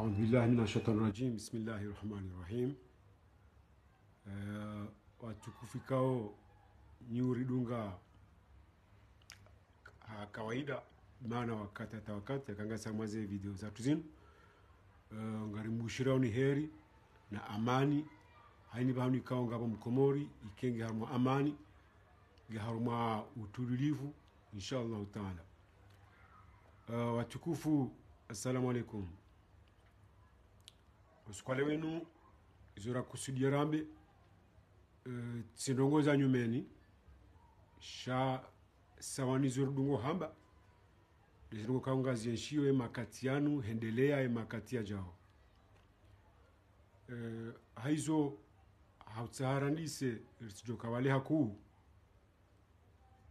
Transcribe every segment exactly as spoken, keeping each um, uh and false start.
أعوذ بالله من الشيطان الرجيم. بسم الله الرحمن الرحيم. Eh, watukufu ikao nyi uridunga ha kawaida, maana wakati hata wakati, yakangasa mwaze video zatru zinu. Eh, ngarimbushirao ni heri na amani. Haini pvahanu ikao ngapvo Mkomori, ike nge harumwa amani, nge harumwa utulivu, insha Allahu taala. Eh, watukufu, assalamu alaikum. Usiku wa leo winu, izo rakusudia rambe, eh, tsi ndrongoo za nyumeni, sha sawa ni zo ridungo hamba, nde zindrongoo ikao ngazienshio ye makati yanu, hwendelea ye makati yajao. Eh, haizo, hautsaha randise, ritsidjoka wale hakuu,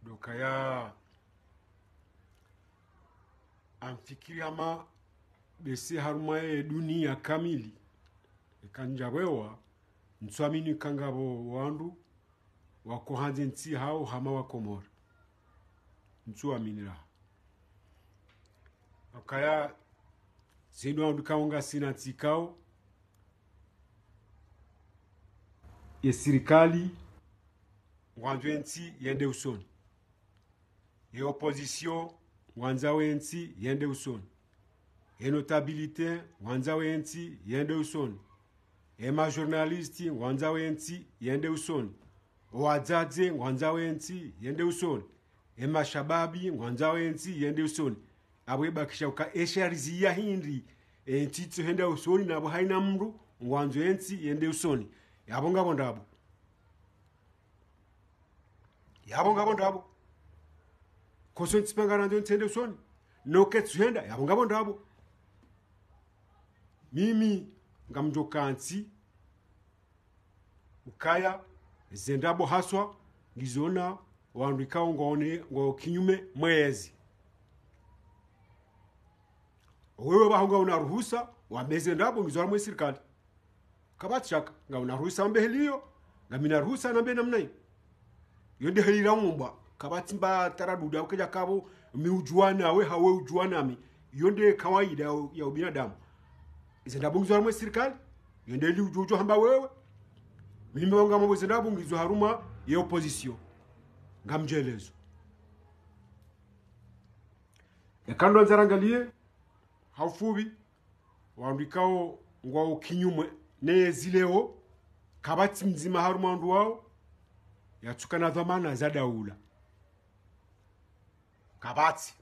ndo ukaya ngamfikiri hama bese harumwa ye dunia kamili, eka ndjapvewa, ntsuamini ika ngapvo wandru wako handze ntsi hao hama Wakomori. Ntsuamini raha. Ukaya zinu wandru ikao ngasina ntsi ikao, ye sirikali ngwandzo ye ntsi yende usoni. Ye opposition ngwandzao ye ntsi yende usoni. Ye notabilité ngwandzao ye ntsi yende usoni. Ye majournaliste ngwandzao ye ntsi yende usoni. Owadzadze ngwandzao ye ntsi yende usoni. Ye mashababi ngwandzao ye ntsi yende usoni. Apvo ibakisha uka esha riziya hindri, ye ntsi itso henda usoni, na apvo haina mndru ngwandzo ye ntsi yende usoni. Yapvo ngapvo ndrabo. Yapvo ngapvo ndrabo. Koso ntsi pvanga randzo ye ntsi yende usoni. Noke tsuhenda, yapvo ngapvo ndrabo. Mimi ngamdjoka ntsi ukaya ze ndrabo haswa ngizo na wandru ikao ngwaone, ngwao kinyume mwa yezi. Wewe pvaho ngauna ruhusa wambe ze ndrabo ngizo harumwa ye sirikali. Kapvatsi shaka, ngauna ruhusa wambe heli iyo, ngamina ruhusa nambe namna iyo. Iyo nde heli raumbwa, kapvatsi mba taradudi, au kedja kapvo mi udjuwa nawe, hau we udjuwa nami. Iyo nde kawaida ya u-, ya ubinadamu. Ze ndrabo ngizo harumwa ye sirikali, iyo nde heli udjo udjo hamba wewe. Mimi pvangu ngamwambo ze ndrabo ngizo harumwa ye opposition. Ngamdjelezo. Eka ndo wandza rangalie, ha ufupvi, wandru ikao ngwao kinyume ne yezi leo, kapvatsi mdzima harumwa wandru wao yatsukana dhwamana za daula. Kapvatsi.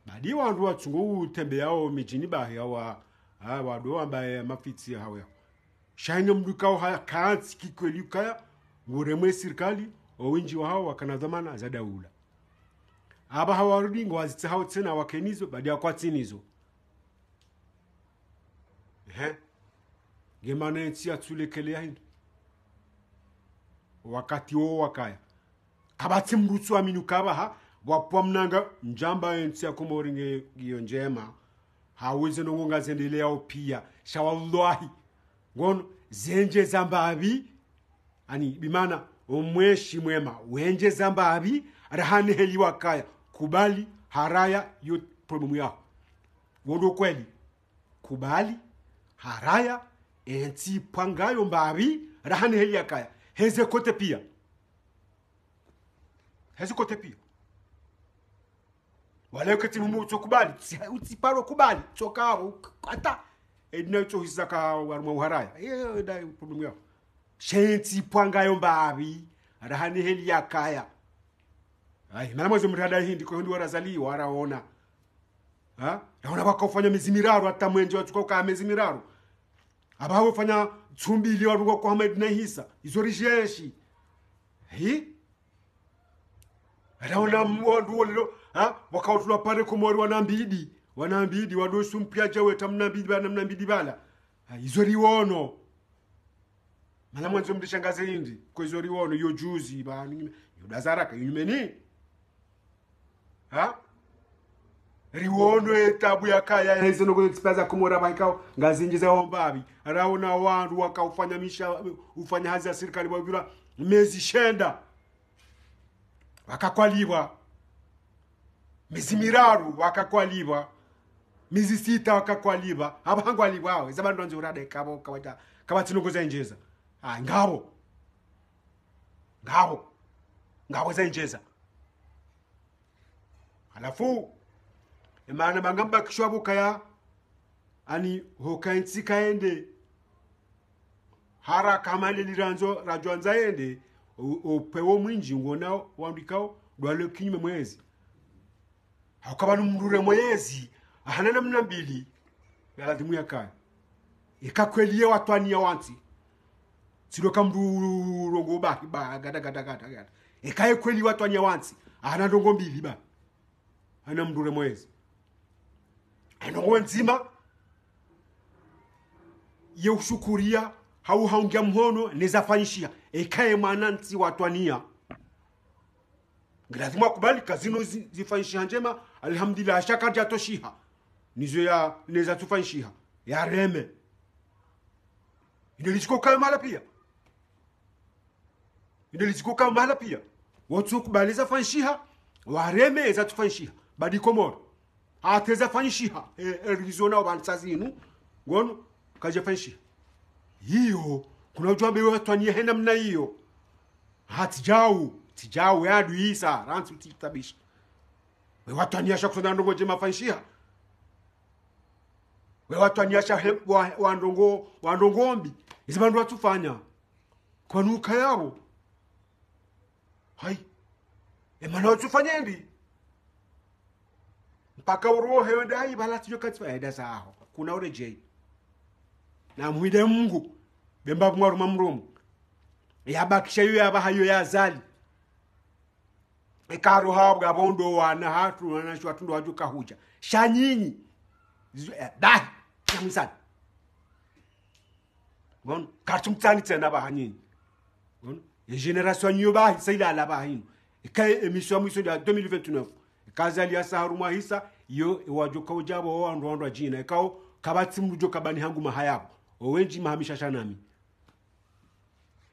Badi wandru watsungo utembeao midjini bahi awa, ah, wado wamba ye mafitsi ya hawe. Sha haina mndru ikao haya kantsi kikweli ukaya nguremwe sirikali, owindji wahao wakana dhwamana za daula. Apvaha warudi ngwazitsahao tsena wakenizo, badi ya kwatsinizo. Ehe. Nge mana ye ntsi yatsulekele ya hindri. Wakati wo wakaya. Kapvatsi mndru tsuamini uka apvaha, pvwapvwa mnanga, ndjamba ye ntsi ya Komori nge, ngiyo ndjema. Hau ze ndrongoo ngazendeleao pia. Sha wallahi. Ngono, zendje za mbapvi, ani, bimana, omweshi mwema, wendje za mbapvi, raha ne heli wakaya, kubali, haraya, yo problème yaho. Wo ndo kweli. Kubali, haraya, ye ntsi ipvwa ngayo mbapvi, raha ne heli yakaya. Heze kote pia. Heze kote pia. Wala uketi mumu utso kubali, utsi-, utsi paro kubali, tsoka abo, hata, edina utso hisa ka harumwa uharaya. Iyo, iyo, nda problème yaho. Sha ye ntsi ipvwa ngayo mbapvi, raha ne heli yakaya. Ayi, mana mwazo mrada hindri, ko hindri warazaliwa, waraona. Ha? Raona wakaufanya mezi miraru, hata mwendje watsuka uka mezi miraru. Apvaha wafanya tsumbili warunga kwa Ahmed na Hisa. Izo rijeshi. Hi? Raona m-, wandru wolelo, ha? Wakautula pare Komori wana mbidi. Wana mbidi, wandru sumpia jawe ta mna mbidi, bana mna mbidi bala. Ha, izo riwono. Mana mwandzo mndishangaze hindri, ko izo riwono, yo juzi, ba, ni, yo dazaraka, yo nyumeni. Ha? Riwono ye tabu yakaya, heze ndrongoo ze tsipa za Komori pvaikao, ngazindji za ombapvi. Raona wandru wakaufanya misha, ufanya hazi ya sirikali wapvira, mezi shenda. Wakakwalipvwa. Mezi miraru, wakakwalipvwa. Mezi sita waka kwalipva, apvaha ngwalipvwao, eza pvanu ndronzi urade kapvo, kapvatsi ndrongo zendjeza. Ah, ngapvo. Ngapvo. Ngapvo zendjeza. Halafu, emana mba ngambakishwa pvo kaya, ani hoka entsi kayende. Haraka hama leli randzo, radjwandza yende, o, o pewo mwindji ngwona wandru ikao, dwalo kinyume mwa yezi. Hauka pvanu mndru re mwa yezi, ahana namna mbili, ya lazimu yakaye. Eka kweli ye watwaniya wantsi. Tsi ndo ka mndru rongoa bahi, ba, gada, gada, gada, gada. Eka ye kweli watwaniya wantsi, ahana ndrongo mbili ba. Hana mndru re mwa yezi. Ndrongo ndzima, ye ushukuriya, hau haungia mhono, neza fanyishiha. Eka ye mwanantsi watwaniya. Ngilazimu akubali ka zinu zi-, zifanyishiha ndjema, alhamdulillah, sha kadjatoshiha. Nizo ya, neza tsufanyishiha. Yareme. Inde litsiko kayo mahala piya. Inde litsiko kayo mahala piya. Watso kubali zafanyishiha, wareme eza tsufanyishiha. Badi Komoro. Hata eza fanyishiha, e, e, rizo na opvantsa zinu, ngono, kazifanyishiha. Iyo, kuna udjuwa be watwaniya hena mna iyo. Hati djau, tsi djau, yadu isa, rantsi utitabisha. We watwaniya sha kusona ndrongo ndjema fanyishiha. We watwaniya sha he-, wa, wa ndrongo, wa ndrongo mbi. Izi pvandru watsufanya. Kwanu kayapvo. Hayi. Emana watsufanya ndi. Mpaka urohe wende hayi pvala tsidjo katsi pvahenda zaho. Kuna uredjeyi. Na mwide Mungu. Be mba pvumwa ruma mrumu. Yabakisha yo yapvaha yo ya Azali. Eka roha pvwa pvo ndo wana hatru, wana sho hatru ndo wadjo kahudja. Sha nyinyi. Zizo, eh, bahi. Namwisani. Bon, kartsumtsani tsena pvaha nyinyi. Bon, ye génération nyo bahi, sa ilala pvaha inu. Eka ye émission ya mwiso nda deux mille vingt-neuf. Eka Azali yasa harumwa hisa, yo, ewadjo kaudja pvo, wandru, wandru wadjina. Ekao, kapvatsi mndru djo kabani hangu maha yapvo. Owendji maha mishasha nami.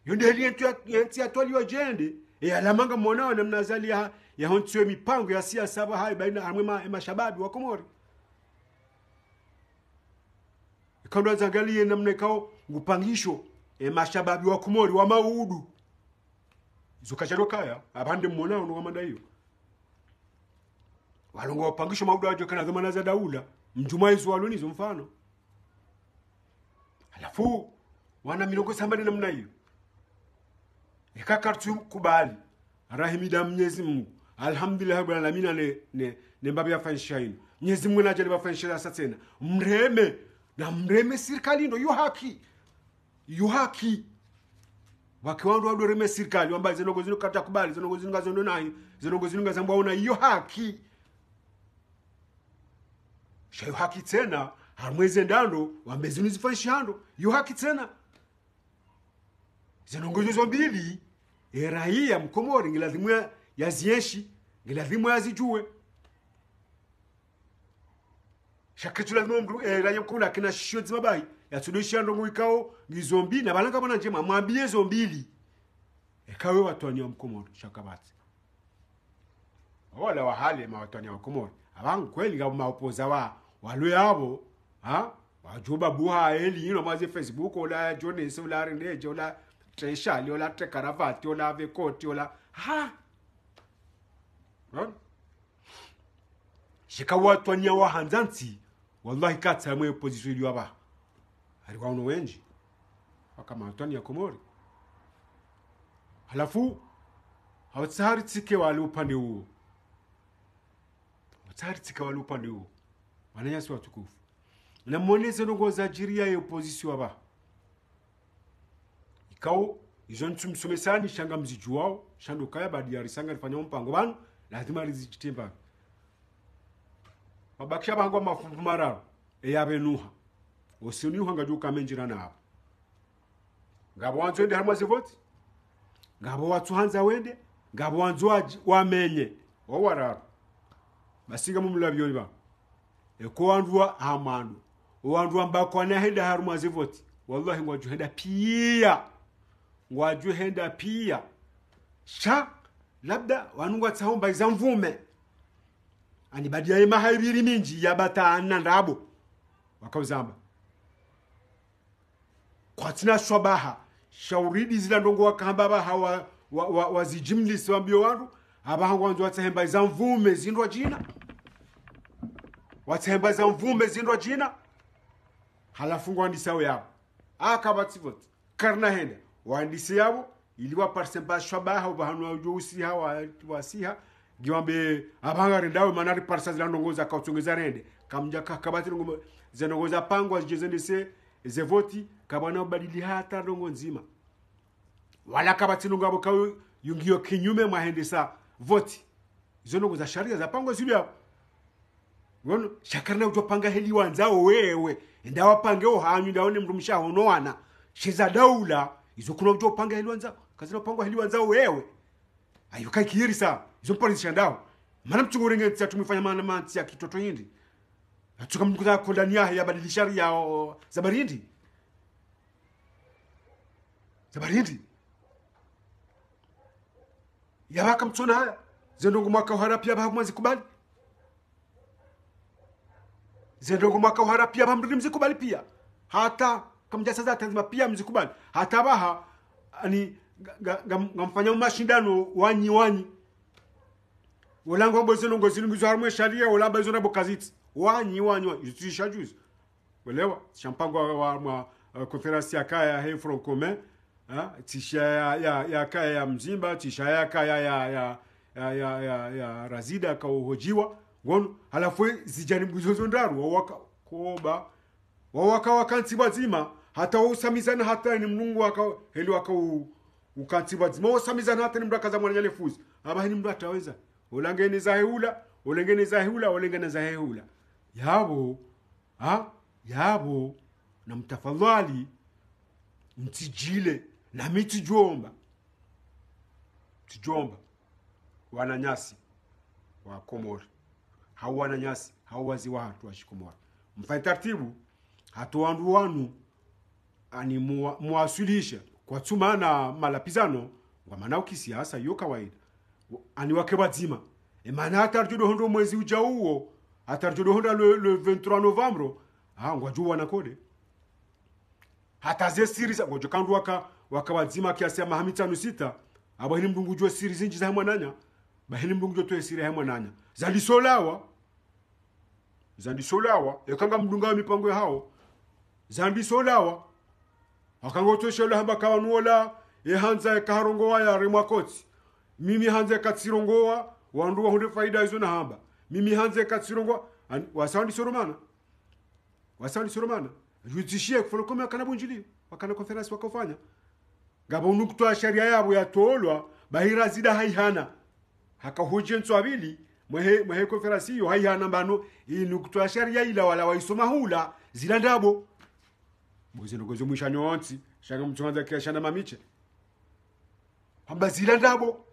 Yo nde heli yentsi ya, yentsi yatwaliwa djende. Eya lamanga mwana wa namna Azali ya, ya hontsiwe mipango ya siasa pvahayi baina hamwe ma, emashababi wa Komori. Ikao ndo azangaliye namna ikao ngupangisho, emashababi wa Komori wa maudu. Izo kashalo kaya, apvande mwona ono kamanda iyo. Walongoa upangisho maudu wadjo kana dhwamana za daula. Mdjumwa izo walo nizo mfano. Halafu, wana milongo sambani namna iyo. Eka kartsu kubali. Rahimida Mnyezi Mungu. Alhamdulillah, Rabbil Alamina ne, ne, ne mbapvi yafanyisha inu. Mnyezi Mungu nadjali pvafanyisha sa tsena. Mreme. Na mreme sirikali ndo, yo haki. Yo haki. Wake wandru wandru reme sirikali. Wamba zendrongo zinu kartsa kubali. Zendrongo zinu ngazondo nayi. Zendrongo zinu ngazambwa ona. Yo haki. Sha yo haki tsena, harumwa eze ndando, wambe zinu zifanyishiha ndo, yo haki tsena. Zendrongo izo zo mbili, e raiya mkomori, ngilazimu ya, yazienshi, ngilazimu yazidjuwe. Sha ketsu lazimu mndru, e raiya mkomori, akina shisho dzima bahi, yatsudo ishiya ndrongo ikao, ngizo mbi, na pvala ngapvo na ndjema, mwambiye zo mbili. Eka we watwaniya mkomori, sha kapvatsi. Wala wahale mawatwaniya wa Komori. Apvangu kweli ngapvo maopoza wa, walwe apvo, ha? Wadjo babuha eli ino mwaze Facebook, ola Jones, ola Renedje, ola Treshali, ola Trekaravati, ola Vekoti, ola, ha? Unaona? Sheka watwaniya wahandza ntsi, wallahi katsi hamwe opposition iliyo apvaha. Hari wauno wendji. Waka mawatwaniya Komori. Halafu, hawatsaha ritsike wale upande uwo. Hawatsaha ritsike wale upande uwo. Wananyasi watukufu. Na mwone zendrongo zadjiriya ye opposition apvaha. Ikao, izo ntsumsomesani sha ngamzidjuwao, sha ndo kaya badi yarisanga rifanya mpango pvanu, lazima rizidjitemba. Mabakisha pvangu mafumvu mararu, eya pvenuha. Osi nuha ngadjo uka mendjira na apvo. Ngapvo wandzo wende harumwa zevoti. Ngapvo watsuhandza wende, ngapvo wandzo wadji-, wamenye. Wo wararu. Basi ngamumlapviyo iba. Eko wandru wa hamando. Owandru wamba kwana henda harumwa zevoti. Wallahi ngwadjo henda piya. Ngwadjo henda piya. Sha, labda, wanu ngwatsaho mba iza mvume. Ani baada ya maha mivili mindji ya bata ana ndrabo. Wakauzamba. Kwatsina swabaha. Shauri ndi zila ndrongoo wakahamba apvaha wa, wa, wa, wazijimlise wambie wandru. Apvaha ngwandzo watsahe mba iza mvume zindrwadjina. Watsahe mba iza mvume zindrwadjina. Halafu ngwandisao yapvo. Aka pvatsi vote. Karina hende. Wandise yapvo. Ili waparise mba swabaha, upvahanu wadjo usiha, wa, wasiha. Ngiwambe apvaha ngarendawe, mana riparisa zila ndrongoo zakautsongeza rende. Kamdja ka, kapvatsi ndrongoo, ze ndrongoo zapangwa, zidje zendese, ze vote, kapvana ubadili hata ndrongoo ndzima. Wala kapvatsi ndrongoo apvo kayo yungiyo kinyume mwahendesa vote. Izo ndrongoo za sharia zapangwa zilio apvo. Ngono, sha karina udjo panga heli wandzao wewe. Enda wapange ohanyu, ndaone mdrumshe ahono wana. She za daula, izo kuna udjo panga heli wandzao. Kazina upangwa heli wandzao wewe. Ayo kaikiri sa, izo mpari zishandao. Mana mtsungu urenge ntsi yatru mwifanya mana mantsi ya kitoto hindri. Atsuka mdru kuza kondani yahe yabadili sharia o, za barindi. Za barindi. Yapvaka mtsona haya. Ze ndrongoo mwakauhara pia apvaha mwandzikubali. Ze ndrongoo mwakauhara pia apvaha mdru mzikubali pia. Hata kamdjasaza hata ndzima pia mzikubali. Hata apvaha, ani, nga, nga, nga, ngamfanya mashindano wanyi, wanyi. Ola ngwambo ze ndrongoo zinu ngizo harumwa sharia, ola amba izo ndrabo kazitsi. Wanyi, wanyi, wanyi. Izo tsi sha juzi. Welewa, sha mpango wa, wa, mwa, eh, conférence yakaya he Front Commun, ha? Tsi sha ya, ya, yakaya ya Mzimba, tsi sha yakaya ya, ya, ya, ya, ya, ya Razida kauhodjiwa, ngono, halafu zidjanibu izo zo ndraru, wawaka, koba, wawaka wakantsi pvwadzima, hata usamizana hata ni mlungu waka, heli waka u, ukantsi pvwadzima, usamizana hata ni mdru akaza mwananya lefuzi, apvaha ni mdru ataweza, ola ngena zahe ula, ola ngena zahe ula, ola ngena zahe ula. Yapvo, Ha? Yapvo, na mtafadhwali, mtsidjile, na mi tsidjomba. Tsidjomba. Wananyasi wa Komori. Hau wananyasi, hau wazee wahatru wa shiKomori. Mfanye taratibu, hata wandru wanu, ani muwa-, muwaswilishe. Kwatsumana malapvizano, ngwamanao kisiasa, iyo kawaida. Ani wake pvwadzima. E mana hata ridjo dohundra mwezi udjao uwo, hata ridjo dohundra le, le vingt-trois novembre, ha, ngwadjo wana kode. Hata ze siri za, ngwadjo kandru waka, waka pvwadzima kiasi ya maha mitsanu sita, apvaha ni mdru ngudjuo siri zindji zahe mwananya, apvaha ni mdru ngudjuo towe siri yahe mwananya. Zandisolawa, zandisolawa, eka ngamdungao mipango yahawo. Zandisolawa. Wakanga utsoshelwa hamba ka wanu wola, ye handza yeka harongowa yaremwa kotsi. Mimi handza yeka tsirongowa, wandru wahundre faida izo nahamba. Mimi handza yeka tsirongowa, an-, wasa wandisoromana. Wasa wandisoromana. Judzishiye kufolo kome wakana bundjili, wakana conférence wakaufanya. Ngapvo nukutwa ya sharia yapvo yatolwa, bahi Razida haihana. Haka hudje ntswa pvili, mwehe, mwehe conférence iyo haihana mbano, inukutwa ya sharia ila wala waisoma hula, zila ndrabo. Bo ze ndrongoo zo mwisha nyontsi, sha ngamtsuhandza kia shana mamiche. Hamba zila ndrabo.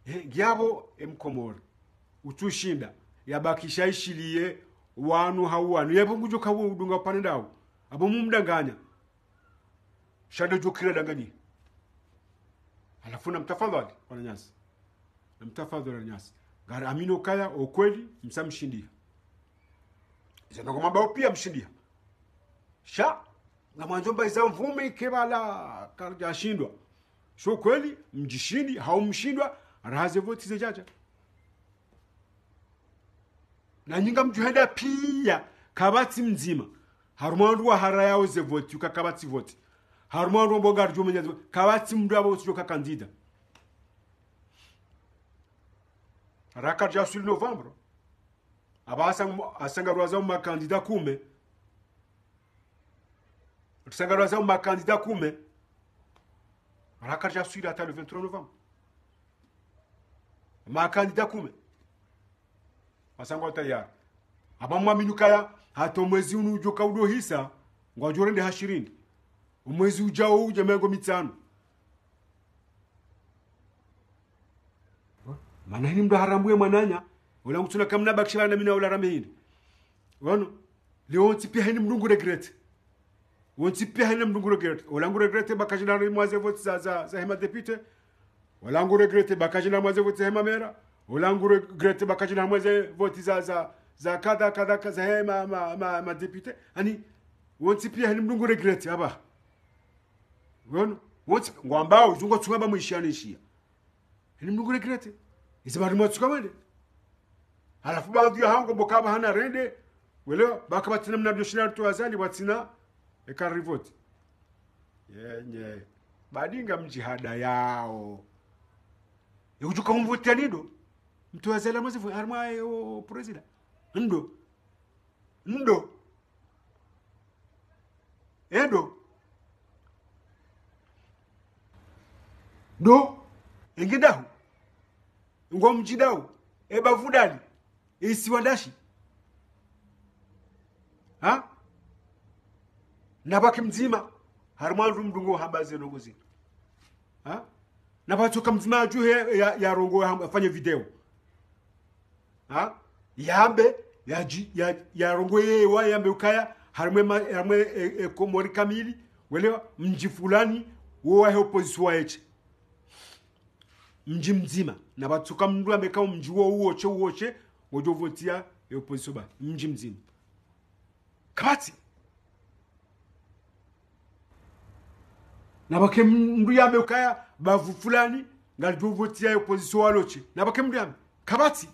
Eh, ngiyapvo, e Mkomori. Utsushinda, yabakisha ishiliye, wanu hau wanu. Yapvo ngudjo kawo udunga upvande ndawo. Apvo mumdanganya. Sha ndo djo kira danganyi. Halafu na mtafadhwali, wananyasi. Na mtafadhwali, wananyasi. Ngari amini ukaya, o kweli, msa mshindiha. Ze ndrongoo mwambao pia mshindiha. Sha, ngamwandzo mba iza mvume ike pvala, karidja shindwa. Sho kweli, mdjishindi, hau mshindwa, raha ze voti zedjadja. Na nyi ngamdjuhenda pia, kapvatsi mdzima. Harumwa wandru waharayao ze voti, uka kapvatsi voti. Harumwa wandru wambao ngaridjo menya ze voti, kapvatsi mndru apvo utsidjoka kandida. Raka ridja swili novembre. Apva asang-, asanga rwaza makandida kume. Risanga rwaza makandida kume. Raka ridja swili hata le vingt-trois novembre. Makandida kume. Wasangwa tayari. Apva mwamini ukaya, hata omwezi unu udjoka udohisa, ngwadjo rendeha shirini. Omwezi udjao udja mengo mitsanu. Mana hini mndru harambuye mwananya, ola ngutsuna kamna bakisha pvana mina ola rambe hindri. Wano, leo ntsi pia hini mndru ngu regretter. Wontsi pia hini mndru ngu regretter. Ola ngu regretter baka djina mwa ze voti za, za, za hema député. Ola ngu regretter baka djina mwa ze voti za hema mera. Ola ngu regrette ba kadjina harumwa ze voti za, za, za kadha, kadha, kadha, za he ma, ma, ma, ma député. Ani, wontsi piya heni mndru ngu regrette, aba. Wono, wontsi, ngwambao, zungo tsunga ba mwishiya nishiya. Heni mndru ngu regrette. Izi bari mwatsuka wende. Halafu baadhwi ya hangu mbo kaba hana rende. Welewa, baka batsina mna dio shina rutu wazali, batsina eka rivoti. Yenye. Badi nga mdjihada yao. Ye udjuka umvotia nindo. Mtu wazali amwazi vo, harumwa ye o prezida. Ndo. Ndo. Endo. Ndo. Engendahu. Ngwa mdjidahu. Eba vudali. Isiwa ndashi. Ha? Na baki mdzima. Harumwa ndru mndru ngo hamba ze ndrongo zinu. Ha? Na batsoka mdzima adjuhe ya, ya rongo ya, afanye video. Ha? Yambe, ya, ya, ya rongo ye wa yambe ukaya, harumwa ma, harumwa e, e, Komori kamili, welewa, mdji fulani, wo wahe opposition wa eche. Mdji mdzima. Na batsoka mndru yambe ka mdji wo uoche, uoche, wodjo votia e opposition ba. Mdji mdzima. Kapvatsi. Na bake mndru yambe ukaya, bavu fulani, ngalidjo votia e opposition waloche. Na bake mndru yambe. Kapvatsi.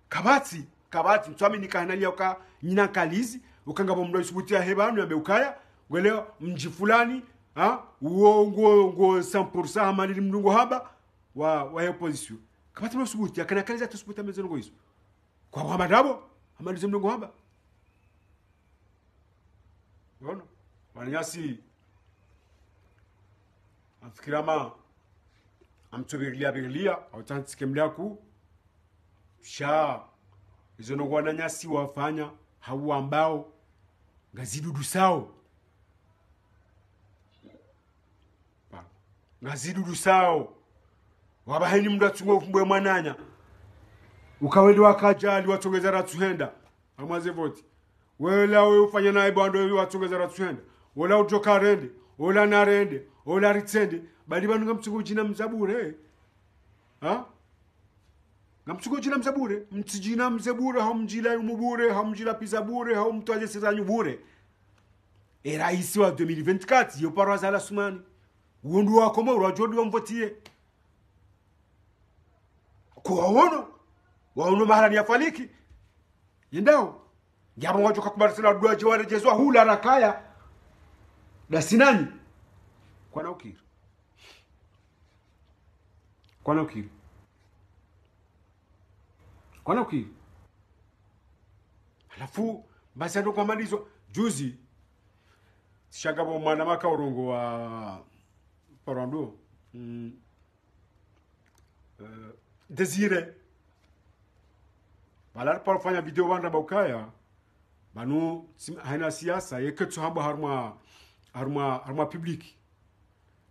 Kapvatsi. Kapvatsi. Ntswami nika hanalia uka nyina nkalizi, uka ngapvo mndru isubutia he pvanu yambe ukaya, ngwelewa mdji fulani, ha? Uo ngo, ngo cent pour cent hama lili mndru ngo hamba, wa, wa he opposition. Kapvatsi mndru isubutia, kana kalizi atusubutia meze ndrongo izo. Kwa hamba ndapvo, hama lize mndru ngo hamba. Wono, wananyasi, amfikira ma, amtsobirilia birilia, au tantsike mliaku, sha, izo ndrongo wananyasi wafanya, hau wambao, ngazidudusao. Ngazidudusao. Wapvaheni mndru atsungo ufumbwe mwananya. Uka wende wakadjali watsongeza ratsuhenda. Harumwa ze voti. Wela we ufanya naye bwando watsongeza ratsuhenda. Ola udjoka rende. Ola na rende. Ola ritsende. Bali pvanu ngamtsungo djina mzabure. Ha? Ngamtsungo djina mzabure. Mtsidjina mzabure, hau mdjila yumu bure, hau mdjila piza bure, hau mtwaje sezanyu bure. E raisi wa deux mille vingt-quatre, yo paro Azali Assoumani. Wondru wa Komoro, wadjodi wamvotiye. Kwa waono, waono mahala ni afaliki. Yendao. Ngiyapvo ngwadjoka kubalisana dua dje waredjezwa hula rakaya. Dasi nani? Kwana ukiri. Kwana ukiri. Kwana ukiri. Halafu, basi ando kwa malizo. Juzi, shanga bo mwana maka urongowa paro ndo. Mm. Eh, Désiré. Pvala paro fanya video wandra ba ukaya. Pvanu, sim, haina siasa, yeke tsu hamba harumwa, harumwa, harumwa public.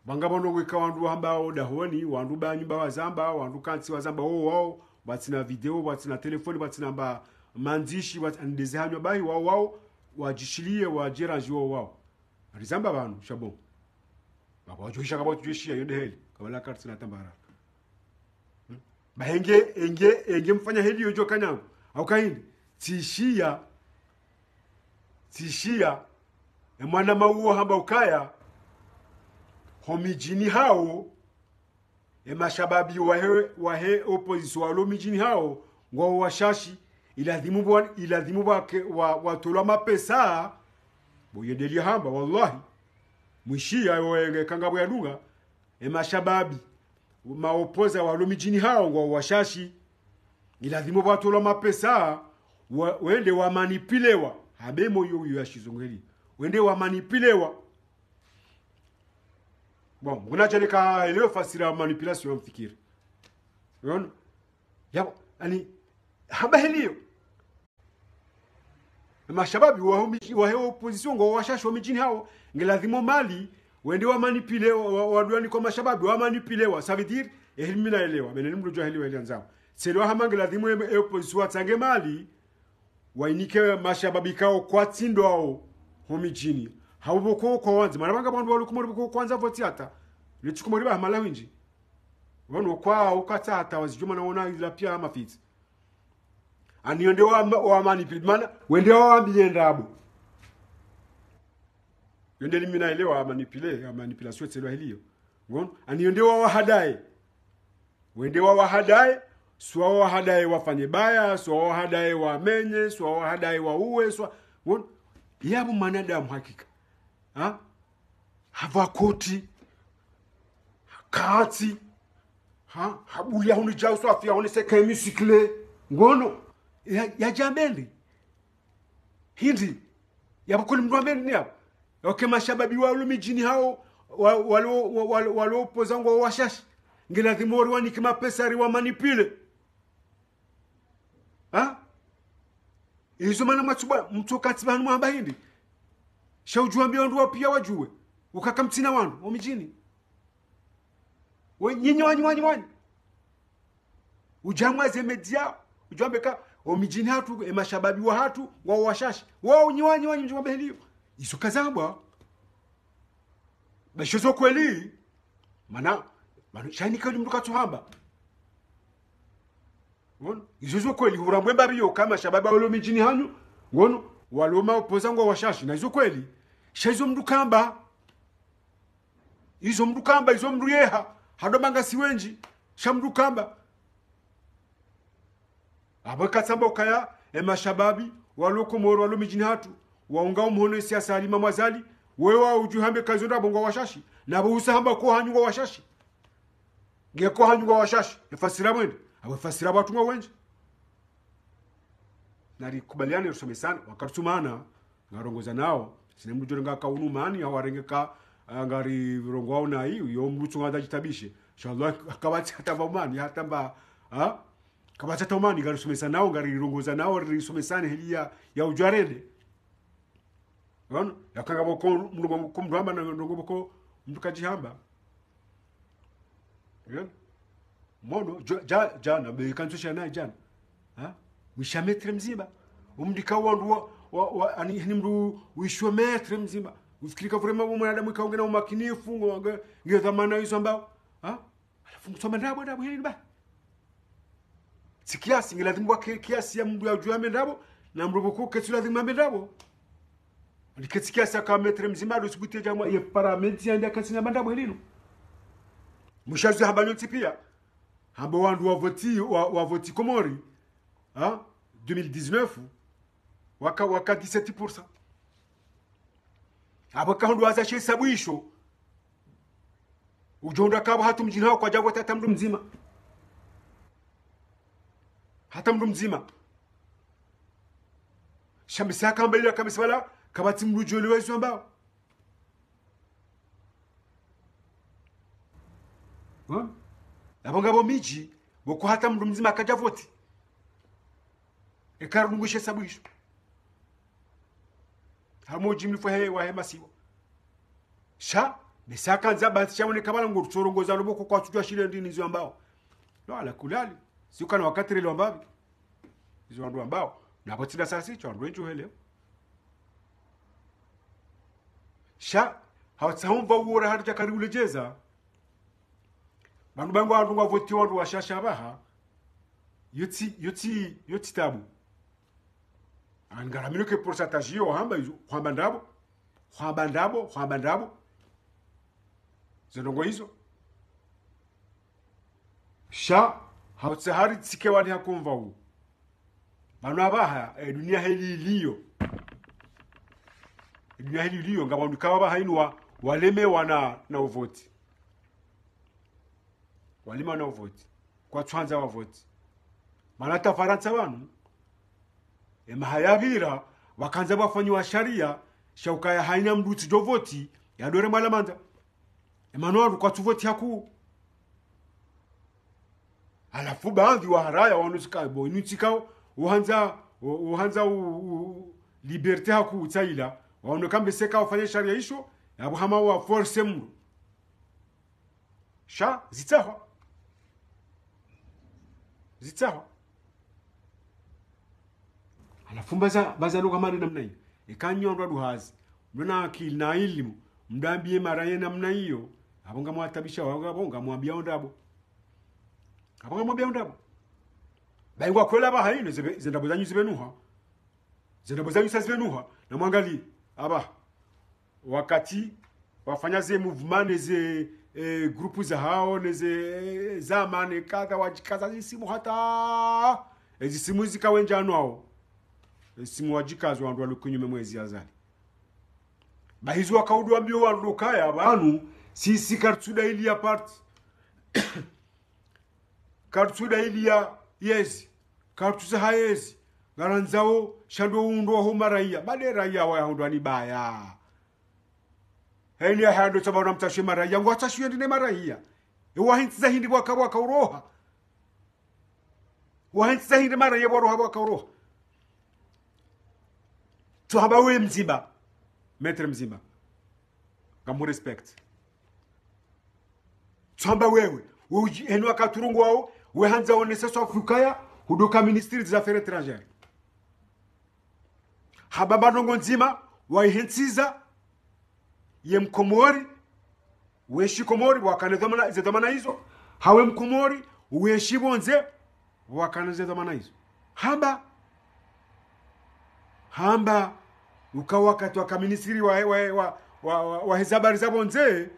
Pvanga pvanu weka wandru wahamba odahoni, wandru ba nyumba wazamba, wandru kantsi wazamba wo wao, pvatsina video, pvatsina telefoni, pvatsina mba mandzishi, pvatsina ndeze hanywa bahi, wao wao, wadjishiliye, wadjeranji wo wao. Rizamba pvanu, sha bon. Pvapvo wadjohisha kapvatsu djohishiya, yo nde heli, kapvala kartsina tambara. Hmm? Ba enge, enge, enge mfanya heli yodjo kanyangu. Au kahindi, tsishiya, tsishiya, e mwana mauwo hamba ukaya, ho midjini hawo, e mashababi wahe, wahe opposition walo midjini hawo, ngwawo washashi, iladhimu wa, iladhimu wake, wa, watolwa mapesa, bo yendeli hamba, wallahi, mwishiya yo enge kanga bo yadunga, e mashababi, maopoza walo midjini hawo ngwawo washashi. Iladhimu pvatolwa mapesa, wa, wende wamanipilewa. Habe moyo uyo ya shizungu heli. Wende wamanipilewa. Bon, nguna djaleka elewe fasira manipulation ya mfikiri. Unaona? Yabo, ani, hamba heliyo. Mashababi wa humi, wahe opposition ngwawo washashi wa midjini hawo, ngiladhimu mali, wende wamanipile, wa, wa, waduani kwa mashababi, wamanipilewa. Ça veut dire, eheli mi naelewa, mene ni mndru djuwa heli wa heli andzao. Tselewa hama ngiladhimu e, e opposition watsange mali, wainike mashababi kawo kwatsi ndo awo, ho midjini. Hau pvoko kwawandza, mana pvanga pvandru walo Komori pvoko kwandza voti hata. Letsi Komori ba hamala hindji. Wanu kwa ukatsa hata wazidjuma na wona ila pia mafitsi. Ani yo nde wa, wa manipule, mana, wende wawambiye ndrabo. Yo nde limina ile wa manipule, ya manipulation tselwa hiliyo. Ngono, ani yo nde wawahadaye. Wende wawahadaye, swa wawahadaye wafanye baya, swa wawahadaye wamenye, swa wawahadaye wauwe, swa, ngono, yapvo mwanadamu hakika. Ha? Hapva koti, hakatsi, ha? Habuya hunu djau swafi, hunu seka hémicycle. Ngono, ya, ya djambendi. Hindri, yapvo kuli mndru wambendi yapvo. Yoke mashababi walo midjini hawo, wa, walo, wa, walo, walo opposant ngwao washashi. Nge lazimu wori wanike mapesa ri wa manipule. Ha? Izo mana mwatsuba, mtsoka tsi pvanu mwamba hindri. Sha udjuwa mbiya wandru wapviya wadjuwe. Ukaka mtsina wandru, omidjini. We, nyinyi wanyi, wanyi, wanyi. Udja mwaze media, udja mbeka, omidjini hatru, emashababi wahatru, ngwao washashi. Wao, nyi wanyi, wanyi, mdjuwa mbeheliyo. Izo kazambwa. Basho zo kweli. Mana, mana, sha ini kali mndru katsuhamba. Ngono, izo zo kweli, hurambwe mbapvi yo kama shababi walo midjini hanyu, ngono, walo ma opposant ngwao washashi, na izo kweli. Sha izo mndru kamba. Izo mndru kamba, izo mndru yeha, hado manga si wendji, sha mndru kamba. Apvo katsamba ukaya, emashababi, walo Komori, walo midjini hatru, waunga omhono esiasa ya Imam Azali, wewe udjuhambe ka izo ndrabo ngwao washashi, napvo usa hamba ko hanyu ngwao washashi. Nge ko hanyu ngwao washashi, efasira mwende, apvo efasira pvatru ngwao wendji. Nari kubaliane rusomesane, wakati tsumana, ngarongoza nao, sine mndru djore ngaka unu mani, hawarenge ka, ah, ngari rongoao na iyo, yo mndru tsunga dha djitabishe. Inshallah, kapvatsi hata pva umani, hata mba, ha? Kapvatsi hata umani, ngari somesa nao, ngari rongoza nao, ri somesane heli ya, ya udjwarende. Ngono, yakanga pvoko, mndru pvoko, mndru hamba, na mndru pvoko, mndru kadjihamba. Ngono, mono, dja, dja, djana, be, kantsu sha nayi djana. Ha? Mwisha mètre mdzima. Umdika wandru wa, wa, wa, ani, ni mndru wishiwa mètre mdzima. Ufikiri ka vraiment mwanadamu ika ungena umakinifu, nge, nge dhwamana izo ambao. Ha? Halafu mtsoma ndrabo, ndrabo, hili ba. Tsi kiasi, nge lazimu wa ki-, kiasi ya mndru ya udjuwa ambe ndrabo, na mndru pvoko ketsi lazimu ambe ndrabo. Ani ketsi kiasi aka mètre mdzima, ado sibute djamwa, ye paramètre ya ndia katsi na ndrabo hili no. Mwisha zwi hamba nyontsi pia. Hamba wandru wa voti, wa, wa voti Komori, ha? Deux mille dix-neuf, waka, waka dix-sept pour cent. Apvo kahundru waza she hisabu isho. Udjo hundra kapvo hata mdjini hawo kwadja voti hata mndru mdzima. Hata mndru mdzima. Sha misa kamba ila kabisa wala, kapvatsi mndru djoli wezo ambao. Ha? Apvo ngapvo midji, pvoko hata mndru mdzima kadja voti. Eka rudungushe hisabu isho. Harumwa udjimlifu wahe, wahe masiwa. Sha, misa kandza basi sha wone kabala ngorutsorongoza lo pvoko kwatsudjuwa shile ndini izo ambao. Lo ala kulali. Siukana wakati relo ambapvi. Izo wandru ambao. Na pvo tsi nda sasi, sha wandru wendji uhelewa. Sha, hawatsaha umva uwo ra hari djakari uledjeza. Pvanu pvangu wandru ngwavoti wandru washashi apvaha. Yotsi, yotsi, yotsi tabu. Ani ngaramino ke pourcentage iyo hamba izo, hamba ndrabo, hamba ndrabo, hamba ndrabo. Ze ndrongo izo. Sha, hawutsaha ritsike wani hakumva u. Pvanu apvaha, e dunia heli iliyo. E dunia heli iliyo, ngapvo wandru kawa apvaha inu wa, walemewa na, na uvoti. Walemewa na uvoti. Kwatsuhandza wavoti. Mana hata Farantsa pvanu, emaha yapvira, pvakandza pvwafanyiwa sharia, sha ukaya haina mndru utsidjo voti, yadore mwalamandza. Emana wandru kwatsu voti hakuu. Halafu baadhwi waharaya wanu tsika, bo, inu tsika, uhandza, u-, uhandza u-, u-, liberté hakuu utsaila, wanu kambe seka wafanya sharia isho, yapvo hama wa force mndru. Sha, zitsahwa. Zitsahwa. Halafu mbaza, mbaza lugha mali namna iyo. Eka nyi wandru waduhazi. Mndru na akili na ilimu. Mndru ambiye mara ye namna iyo. Apvo ngamwatabisha, apvo ngamwambiya o ndrabo. Apvo ngamwambiyao ndrabo. Bahi ngwakwela apvaha inu, ze, ze ndrabo zanyu zipvenuha. Ze ndrabo zanyu sa zipvenuha. Na mwangalie, apvaha. Wakati wafanya ze mouvement ne ze, eh, groupe zahao, ne ze, eh, zama, ne kadha, wadjikaza zisimu hata. Ezisimu zika wendjano wao. Ezisimu wadjikaza wandru walo kinyume mwa ezi Azali. Bahi izo wakaudjuwa mbio wandru ukaya, pvanu, sisi karitsudahiliya parti. Karitsudahiliya yezi. Karitsuzaha yezi. Ngarandzao sha ndo undro waho maraiya. Bale raiya wayahundrwa ni baya. Heni yahando tsamba na mtsashe maraiya. Ngwatsashiwe ndi ne maraiya. E wahentsiza hindri pvwaka, pvwaka uroha. Wahentsiza hindri maraiya pvwaroha, pvwaka uroha. Tsuhamba we Mzimba. Maître Mzimba. Ngamhurespect. Tsuhamba wewe. Wewe udji, heni wakati urongowao, we handza wonese swafi ukaya, hudoka ministre des affaires étrangères. Hamba ndrongoo ndzima, wayihentsiza, ye Mkomori, wenshi Komori, wakana ze dhwamana, ze dhwamana izo. Hawe Mkomori, wenshi pvondze, wakana ze dhwamana izo. Hamba. Hamba. Uka wakati waka ministri wa, wa, wa, wa, wa, wahe ze habari za pvondze,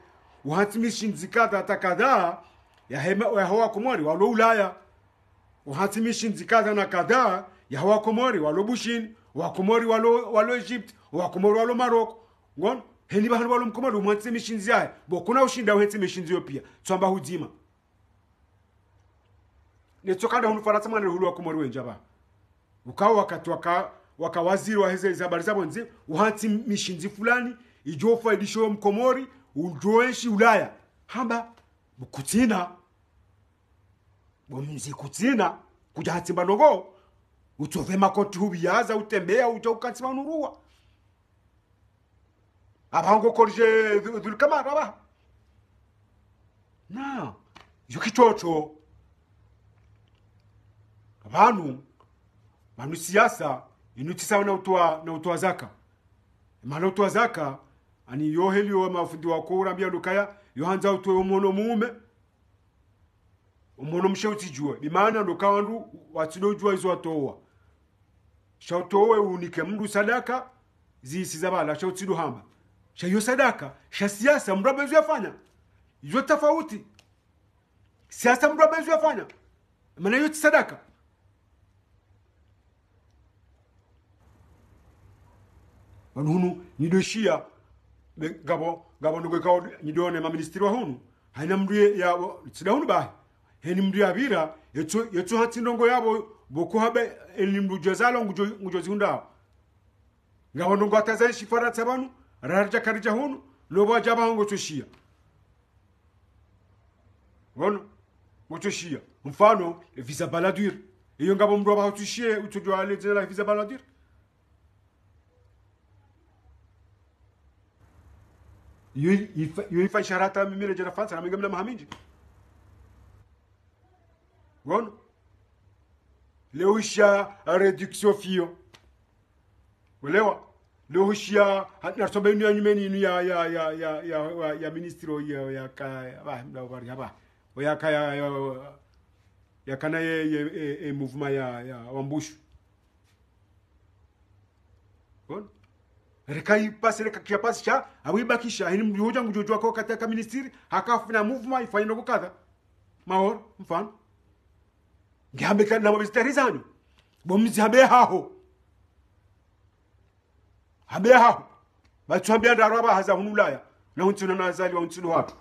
uhantsi mishindzi kadha hata kadha, yahe ma, yaho Wakomori, walo Ulaya. Uhantsi mishindzi kadha na kadha, yaho Wakomori, walo Bushini, Wakomori, walo, walo Egypte, Wakomori, walo Maroc. Ngono, heni pvahanu walo Mkomori, umwantsi mishindzi yahe. Bo kuna ushinda uhentsi mishindzi yo piya. Tsuhamba hudzima. Netso kanda hunu Farantsa mwana hulu Wakomori wendji apvaha. Ukao wakati waka, waka waziri wahe ze, ze habari za pvondze, uhantsi mishindzi fulani, idjo ufaidisho Mkomori, udjo enshi Ulaya. Hamba, bo kutsina. Bo mzi kutsina, kudja hantsi mba ndrongoo, utsopve makoti hubiyaza, utembeya, udja ukantsi manuruwa. Apvaha ngo corriger Dhu-, Dhulkamara apvaha. Na, yo kitsotso. Pvanu, pvanu siasa, inu tsi sawa na utowa, na utowa zaka. Mana utowa zaka, ani yo heli yo mafundi wako urambiya ndo ukaya, yo handza utowe omhono mume. Omhono mshe utsidjuwe. Bimaana ndo ukaya wandru watsindo udjuwa izo watowa. Sha utowe unike mndru sadaka, zisi za pvala, sha utsindo hamba. Sha iyo sadaka, sha siasa, mndru apvendzo yafanya. Iyo tafauti. Siasa mndru apvendzo yafanya. Mana iyo tsi sadaka. Pvanu hunu, nyi ndo shiya, be, ngapvo, ngapvo ndrongoo ikao, nyi ndo ne maministri wa hunu, hayina mndru ye, ya, wo, tsi nda hunu bahi. Heni mndru yapvira, yetso, yetso hantsi ndrongoo yapvo, bo kuhamba, heni mndru djo zalwa, ngudjo, ngudjo zihundra. Ngapvo ndrongoo hata za enshi Farantsa pvanu, raridja karidja hunu, no pvwadja pvaha ngotso shiya. Wono, ngotso shiya. Mfano, visa Balladur. Iyo ngapvo mndru apvaha utso shiya, utsodjuwa le dzina la visa Balladur. Iyo ifa, iyo ifa ishara hata mimi redjea Farantsa, na mi ngamina maha mindji. Wono. Leo isha réduction fiyo. Welewa? Leo isha, ha, na tsamba inu ya nyumeni inu ya, ya, ya, ya, ya, ya, ya ministre ya, ya ka, ya, ba, mda wari, ya, ba. O ya ka, ya, ya, ya kana ye, ye, ye, ye mouvement ya, ya Wambushu. Bon. Reka ipasi, reka kiyapasi sha, awi bakisha, hini mdru udja ngudjo djuwa ko kati yaka ministri, haka fanya mouvement, ifanye ndrongoo kadha. Maoro, mfano. Ngihambe ka na mabisitari zanyu. Bo mzi hambe haho. Hambe haho. Batsu hambe ndraru apvaha za hunu Ulaya. Na huntsino na Azali wa huntsino hatru.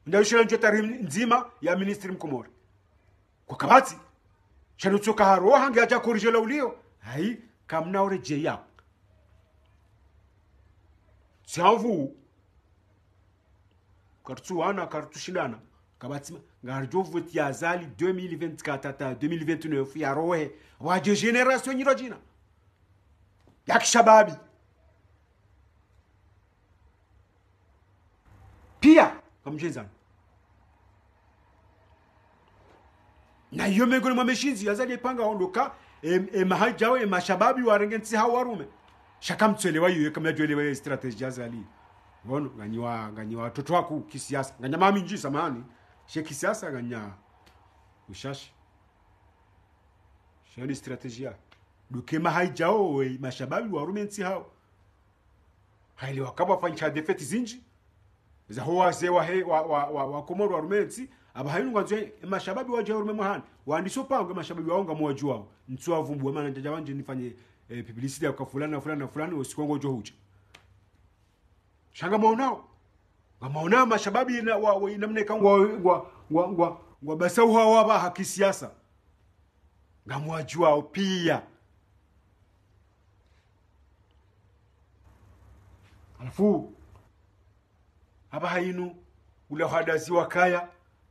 Nda yushila ndjo tarehi ndzima ya ministri Mkomori. Kwa kapvatsi. Sha ndo tsoka haroha nge hadja corriger la uliyo. Hayi, kamna uredjeya. Tsi hapvo. Karitsuwana, karitsushindana. Kapvatsi ma, ngaridjo voti ya Azali deux mille vingt-quatre hata deux mille vingt-neuf ya rohe. Wadje génération nyiro djina. Ya kishababi. Piya, kamdjenzana. Na iyo mengoni mwa meshindzi, Azali epanga ondoka, e, e mahadja wo, e mashababi warenge ntsi hawo warume. Sha kamtsuelewa iyo, kamdjwelewa ye stratégie ya Azali. Wono, nganyi wa, nganyi watoto waku kisiasa. Nganya mami ndji, samahani. She kisiasa, nganya ushashi. She ni stratégie. Duke mahaidjao, we, mashababi warume ntsi hawo. Haile wakabwa fanyisha défaite zindji. Za ho wazee wa he, wa, wa, wa, wa Komoro warume ntsi. Aba hainu ngwandzo, e, mashababi wadja warume mwahani. Wandiso pango, e, mashababi wao ngamwadjuwao. Ntsu wavumbu, wa mana ndjadja wandje nifanye, e, publicité ya kwa fulani na fulani na fulani, usiku ngudjo hudja. Sha ngamwaonao. Ngamwaonao mashababi na, wa, wa, namna ika ngwa, ngwa, ngwa, ngwa, ngwa basa uha wa ba ha kisiasa. Ngamwadjuwao pia. Halafu, aba hainu, ula hadazi wakaya,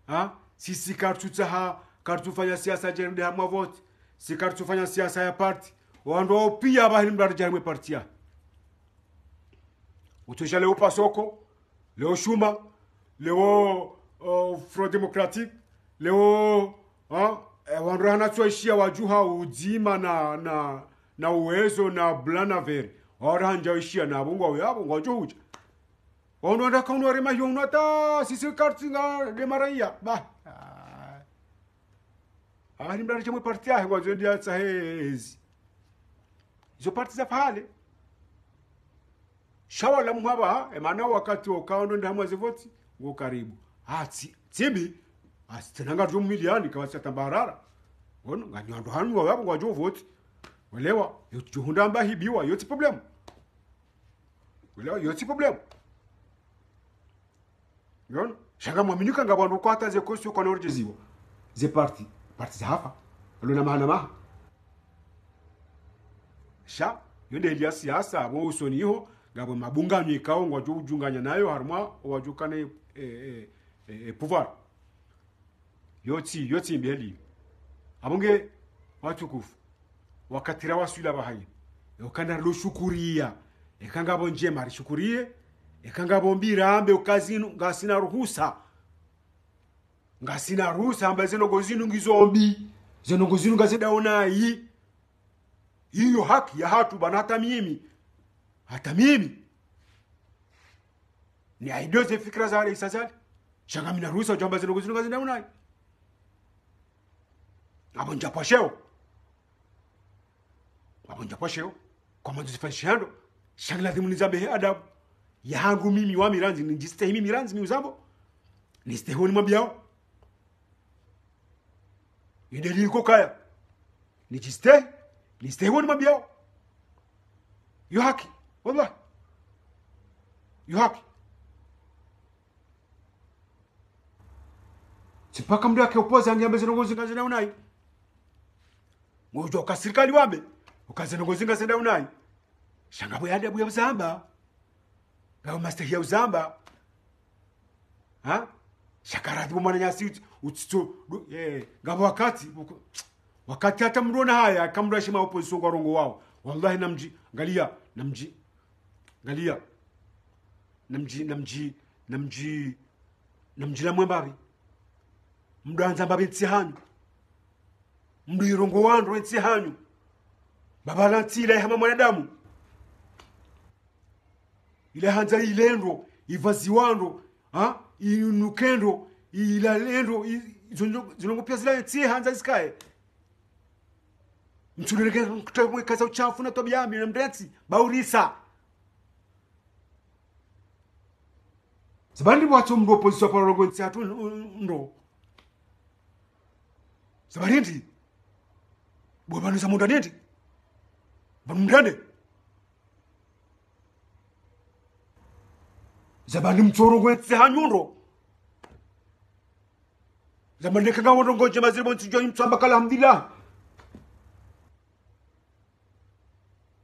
ha? Sisi karitsutsaha, karitsufanya siasa djeri nde hamwa vote. Si karitsufanya siasa ya parti. Wandru wao pia aba hainu mradi djeri mwe parti ya. Utsosha leo Pasoko, leo Shuma, leo, uh, Front Démocratique, leo, ha? E, wandru hana tsoishiya wadjuha udzima na, na, na uwezo na blanc na vert. Wandru handja ishiya na abo ngwa, abo ngwadjo hudja. Wandru wandaka unu warema hiyo unu hata sisi kartsi nga de maraiya. Ba. Ah. Aba hainu mradi djeri mwe parti yahe ngwandzo ndiya tsahe ezi. Izo parti za fahale. Sha wala muhaba, e, mana wakati wo kaondo nde hamwa ze vote, ngo karibu. Ah, tsi, tsi mbi, ah, tsi tsena ngadjo mumiliani, kawatsi atambaharara. Wono, nganyi wandru hanu wa wabo ngwadjo vote. Welewa, yo tsi djo hundra amba hibiwa, yo tsi problème. Welewa, yo tsi problème. Yona, sha ngamwamini ka ngapvo wandru kwata ze constitution kwa norodjeziwa. Ze parti, parti za hafa. Alo na maha na maha. Sha, yo nde hali ya siasa, abo usoni iho, ngapvo mabunganyo ikao ngwadjo udjunganya nayo, harumwa, wadjo kana, e, e, e, e, pouvoir. Yo tsi, yo tsi mbi heli. Abo nge, watukufu. Wakati rawaswili aba hainu. Eka nda rilo shukuriya. Eka ngapvo ndjema rishukuriye. Eka ngapvo mbi rambe uka zinu ngasina ruhusa. Ngasina ruhusa amba ze ndrongoo zinu ngizo mbi. Ze ndrongoo zinu ngazendao nayi. Iyo haki yahatru bana hata mimi. Hata mimi. Ni aidio ze fikira za ale isa zale. Sha ngamina ruhusa udjo amba ze ndrongoo zinu ngazendao nayi. Abo ndjapvwa sheo. Abo ndjapvwa sheo. Kwa mwandzo zifanyishe hando. Sha ngilazimu nizambe he adabu. Yahangu mimi wa mi randzi, nidjistehi mimi randzi mi uzambo. Nistehi wo nimwambiyao. Yo nde hali iko kaya. Nidjistehi, nistehi wo nimwambiyao. Yo haki, wallah. Yo haki. Tsi mpaka mndru yake opoza nge ambe ze ndrongoo zinu ngazendao nayi. Ngudjo uka sirikali wambe, uka ze ndrongoo zinu ngazendao nayi. Sha ngapvo ya adabu ya uzamba. Ngapvo mastehi ya uzamba. Ha? Sha karadhi bo mwananyasi utsi, utsitso, du, eh, ngapvo wakati, uko, wakati hata mndru ona haya, eka mndru ashima opposition ngwarongoao. Wallahi namdji, ngaliya, namdji, ngaliya. Namdji, namdji, namdji, namdji la mwembabi. Mndru andza mbabi ntsi hanyu. Mndru irongoa ndro ntsi hanyu. Baba la ntsi ila hama mwanadamu. Ila handza ile ndro, ivaziwa ndro, ha? Inuke ndro, ilale ndro, i, izo ndro, zinu ngo pia zila ntsi handza zikaye. Mtsuleleke mkutwe mwe kaza uchafu na twabiya mbi na mrentsi, baurisa. Zabari ndi bwatso mndru opposition paro rongoa ntsi hatru ndro. Zabari ndi. Bwe pvanu za munda nindi. Pvanu mndende. Zabari mtsorongoa ntsi hanyu ndro. Zabari neka ngawo ndrongoo ndjema ziri bo ntsi djwanyu mtsamba ka alhamdulillah.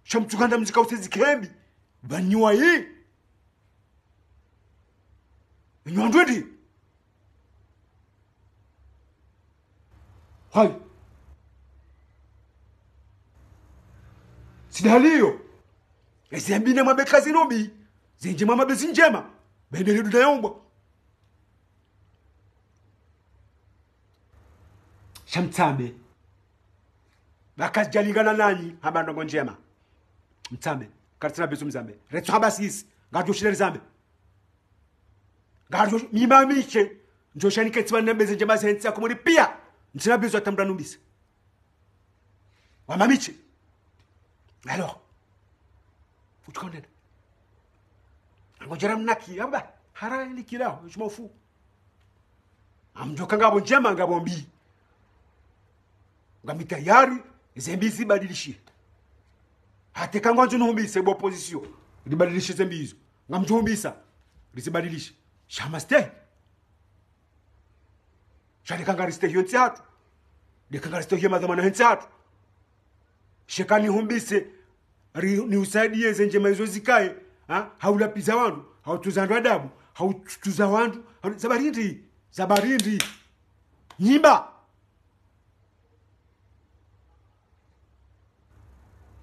Sha mtsukandza mzika usezi kembi. Pvanu wayi. Enyi wandru ndi. Hayi. Tsi nde hali iyo. Ezi mbi namwambe kazinu mbi. Zindjema mwambe zindjema. Bende lidu na yombo. Sha mtsambe. Baka zidjalingana nanyi, hamba ndrongoo ndjema. Mtsambe. Karitsina besoin mzambe. Retso hamba sisi. Ngadjo shile rizambe. Ngarudjo, mi Mamitshe, ndjo shanike tsiba na mbeze ndjema ze ntsi ya Komori piya. Ntsina besoin hata mdru anumbise. Wa Mamitshe. Alors, utsuka unena. Ngodjera mnaki, amba, hara ilikila, je m'en fous. Ngamdjo ka ngapvo ndjema, ngapvo mbi. Ngami tayari, ze mbi zibadilishe. Hata eka ngwandzo nuhumbise bo opposition, ribadilishe ze mbi izo. Ngamdjo humbisa, rizibadilishe. Sha mastehi. Sha leka ngaristehiyo ntsi hatru. Leka ngaristehiyo madhwamana he ntsi hatru. Sha eka nihumbise, ri-, niusaidiye ze ndjema izo zikaye, ha? Haulapviza wandru, hautuza wandru adabu, hautuza wandru, hau-, za barindi, za barindi. Nyimba.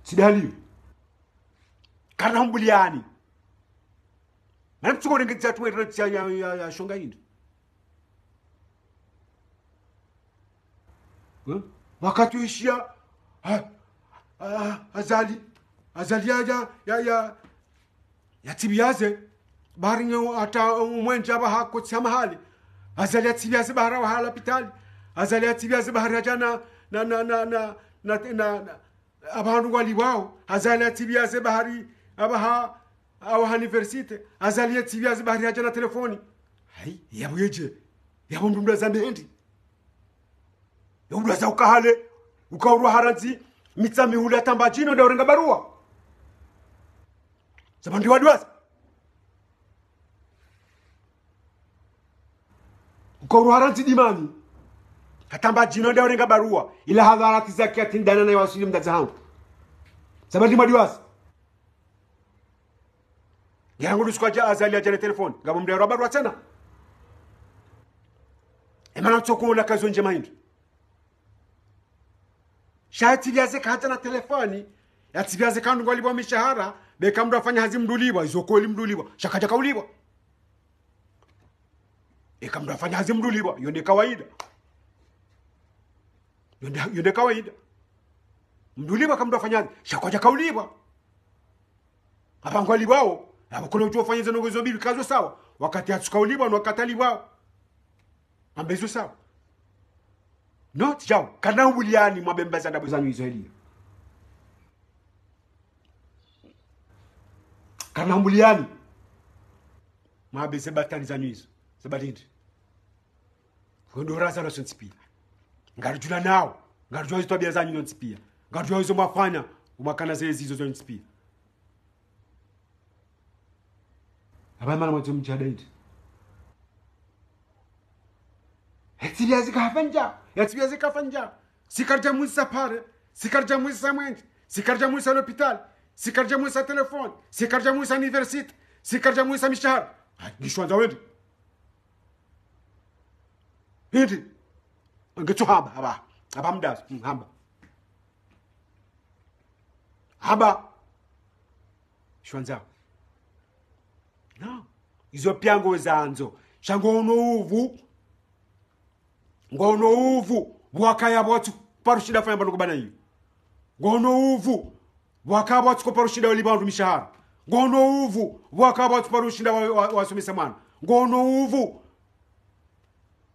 Tsidaliyo. Karina humbuliani. Mana tsuko renge tsi hatru wendra tsi ya, ya, ya, ya shonga hindri. Eh? Wakati wishiya, ha, ha, Azali, Azali ya, ya, ya, ya, ya tsibiyaze, bahari nge hata umwendje aba ha kotsi ha mahali. Azali ya tsibiyaze bahari wa ha lapitali. Azali ya tsibiyaze bahari hadja na, na, na, na, na, na, na, na, aba handru ngwalipvwao. Azali ya tsibiyaze bahari, aba ha, awa ha université. Azali ya tsibiyaze bahari hadja na telefoni. Hayi, yapvo yedje. Yapvo mdru mdru azambe hindri. Yapvo mdru aza uka hale, uka urwa harantsi, mitsa mihule hata Mbadjini, nda urenga barua. Za bandri wadwaza. Uka urwa harantsi Dimani. Hata Mbadjini, nda urenga barua. Ila hadhara tsi zaki hata ndana na iwaswili mdzadze hangu. Za bandri mwadwaza. Yarangu lusikwa dja Azali yadja ne telefoni. Ngapvo mdru yarwa barua tsena. Emana mtsoko ona ka izo ndjema hindri. Sha ya tsibiyaze ka hadja na telefoni. Ya tsibiyaze ka wandru ngwalipvwao mishahara. Be eka mdru afanya hazi mdru ulipvwa. Izo kweli mdru ulipvwa. Sha kadja kaulipvwa. Eka mdru afanya hazi mdru ulipvwa. Iyo nde kawaida. Iyo nde, iyo nde kawaida. Mdru ulipvwa eka mdru afanya hazi. Sha kwadja kaulipvwa. Aba ngwalipvwao, aba kono udjo fanya ze ndrongo zo mbili kazo sawa. Wakati hatsuka ulipvwa, no wakati alipvwao. Amba izo sawa. No, tsi djao. Karina humbuliani mwambe mbaza ndrabo zanyu izo heliyo. Karina humbuliani. Mwambe ze batwali zanyu izo. Ze batwali. Hwendo raza lo sontsi piya. Ngaridjulana nawo. Ngaridjuwa izo twabiya zanyu zontsi piya. Ngaridjuwa izo mwafanya. Umwakana ze zizo zontsi piya. Aba mana mwatso mdjihada hindri. Ya tsibiyaze ka hafanya. Ya tsibiyaze ka hafanya. Si karidja mwisa pare. Si karidja mwisa mwendje. Si karidja mwisa lopitali. Si karidja mwisa telefoni. Si karidja mwisa université. Si karidja mwisa mishahara. Ha, ngishwandza wende. Hindri. Ngetso hamba, hamba. Hamba mdazi. Mm, hamba. Hamba. Shwandza. No. Izo piya ngo zandzo. Sha ngo uno uvu. Ngo uno uvu. Pvwakaya pvwatsu paro shinda fanya pvanu kubana iyo. Ngo uno uvu. Pvwakaya pvwatsu ko paro shinda walipva wandru mishahara. Ngo uno uvu. Pvwakaya pvwatsu paro shinda wa, wa, wasomesa mwana. Ngo uno uvu.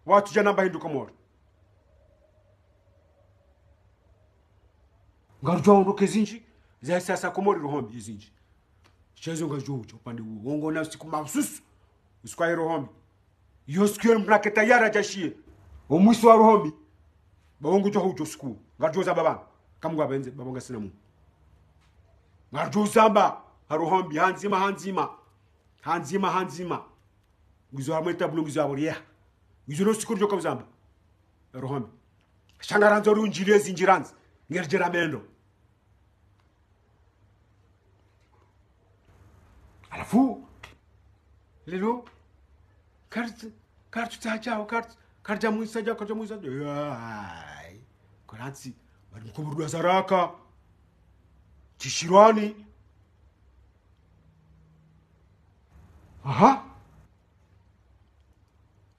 Watsudja namba hindru Komori. Ngarudjuwa ondro ke zindji, za siasa Komori rohombi zindji. Sha izo ngadjo udja upande uwo. Wongo na usiku mahususu. Usiku wa rohombi. Iyo siku yo mdru ake tayari adjashiye. Omwiso wa rohombi. Ba wongo djo hudjo siku. Ngadjo zamba bana. Kamu ngwa benze, ba bonga sina mu. Ngadjo zamba. Ha rohombi. Handzima, handzima. Handzima, handzima. Ngizo hamwe tablo, ngizo habo riya. Ngizo no siku djo ka uzamba. Rohombi. Sha ngarandzo ri undjiliye zindji randzi. Ngeridjera mendo. Halafu, lelo, kartu, kartu tsa djao, kartu, karidja mwisa djao, karidja mwisa djao. Ay, karantsi, badi mkomori dwa zaraka. Tishirwani. Aha.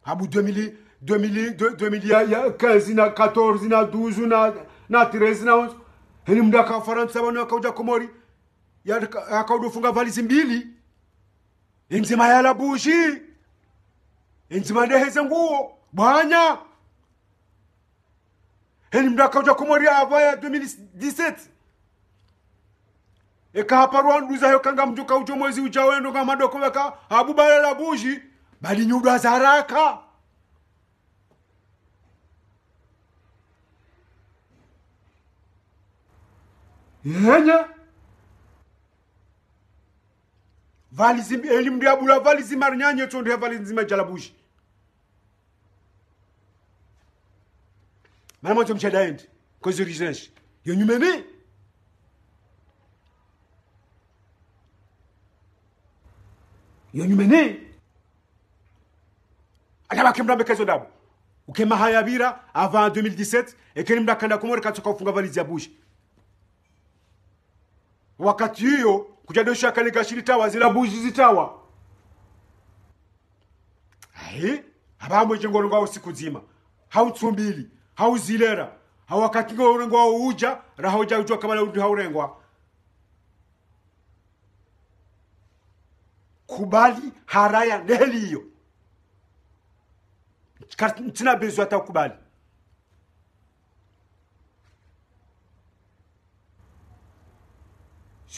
Habu deux mille, deux mille, deux, deux mille ya, ya quinze na quatorze na douze na, na treize na onze. Heni mdru aka Farantsa pvanu akaudja Komori. Ya, aka, akaudjo funga valizi mbili. Ndzima ya la bougie. Endzima ndeheze nguo, bwana. Heni mndru akaudja Komori apvaya deux mille dix-sept. Eka haparwa nduza yo kanga mndru kaudjo mwezi udjao endo nga madoko weka, abu bala la buji, bali nyudwa za haraka. Yenye. Valizi, eli mndru yabula valizi marinyanye tsondo ya valizi madjala buji. Mana mwandzo mshada endi. Kozi rizenshi. Yo nyumeni. Yo nyumeni. Ata bake mndru ambe kezo ndabo. Uke maha ya pvira, avant deux mille dix-sept, ekeni mndru akanda Komori katsoka ufunga valizi ya buji. Wakati iyo, kudja dosha kale gashiri tawa, zila buji zitawa. Ayi, haba hamwe dje ngorengwa usiku ndzima. Hau ntsu mbili, hau zilera, hau wakati ngorengwa udja, raha udja udjwa kabla undi haurengwa. Kubali haraya neheli iyo. Kar-, ntsina besoin hata ukubali.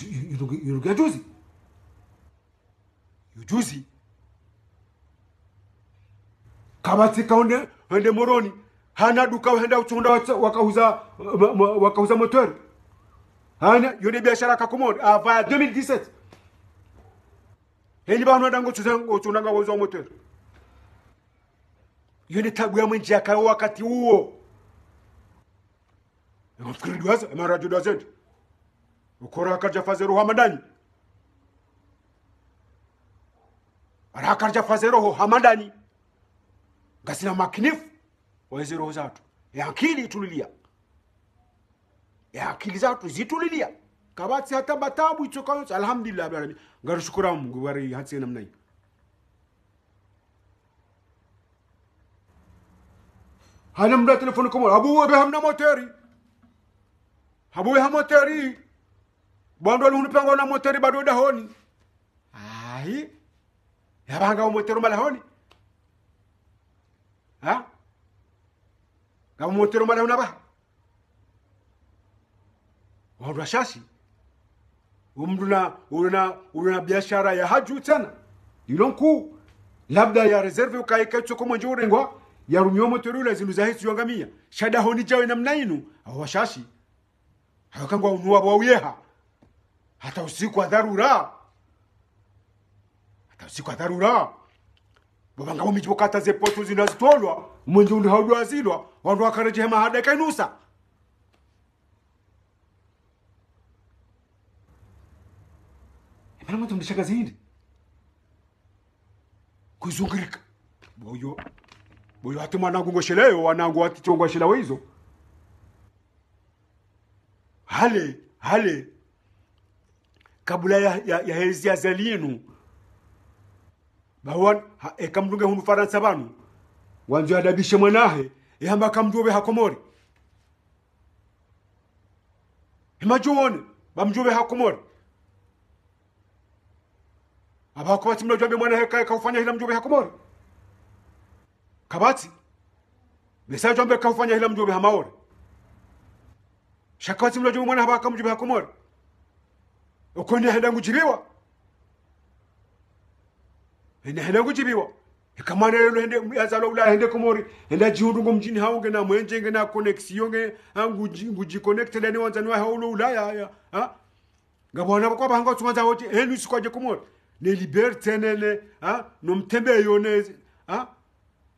Yu-, yu-, yu-, yu-, yu-, ya juzi. Yu juzi. Kapvatsi ka hunde, hende Moroni. Hana duka henda utsunda watsa-, wakahuza, ma-, ma-, wakahuza moteur. Hana, yo nde biashara ka Komori. Apvaya deux mille dix-sept. Heni pvanu handa ngotsunda, ngotsunda nga wozo moteur. Yo nde tabu ya mwendji yakayo wakati uwo. Ngamfikiri duwaza, ema radio duwaza ndi. Ukora akaja fazero hamadani. Ara akaja fazero ho hamadani. Ngasina makinifu, wazero ho zatru. Ya akili itulilia. Ya akili zatru zitulilia. Kapvatsi hata mba tabu itsoka yotsi. Alhamdulillah, rabbil alamin. Ngarushukuru Mungu, wari hatsi namna hii. Hana mndru telefoni Komori. Abu wewe hamna moteri. Abu wewe ha moteri. Bwandwa luhunu pangwa na moteri bado dahoni. Ayi. Yabanga moteri malahoni. Ha? Nga moteri malahoni ba. Wandru washashi. Umndru na, ulona, ulona biashara ya hadju tsena. Ilo nkuu. Labda ya réserve ukaye kaitsoko mwendje urengwa, ya rumio moteri ula zindru zahe tsi yangamiya. Sha dahoni djawe namna inu, awo washashi. Hayo kangwa unuwa bwa uyeha. Hata usiku wa dharura. Hata usiku wa dharura. Bo banga bo midji bo kata ze poto zina zitolwa, mwendje undi haudwa zilwa, wandru wakaredjeha mahada kainusa. Emana mwandzo mndishaka zindi. Kuzungirika. Boyo. Boyo hata mwanangu ngosheleyo, wanangu wati chongwa shela wezo. Hale, hale. Kabula ya, ya, ya hezi ya zalinu. Bawan, ha, eka mndru nge hunu Farantsa pvanu. Wandzo yadabishe mwanahe, ehamba ka mndru obe ha Komori. Hima djuwone, ba mndru obe ha Komori. Aba kapvatsi mndru djwambe mwanahe ka, ka ufanya hila mndru obe ha Komori. Kapvatsi. Besa djwambe ka ufanya hila mndru obe ha Maore. Sha kapvatsi mndru djwambe mwanahe ba ka mndru obe ha Komori. Okoni henda ngudjibiwa. Henda, henda ngudjibiwa. Eka mwana lelo hende, yazalwa Ulaya hende Komori. Henda djihundru ngo mdjini hawu ngena mwendje, ngena connexion, nge, ha, ngudji, ngudji connecte ndani wandzani wahe haulo Ulaya, ya, ha? Ngapvo wana bakwa bahanga utsumandza wote, enu sikwadje Komori. Ne liberté, ne, ne, ha? No mtembeyo, ne, ha?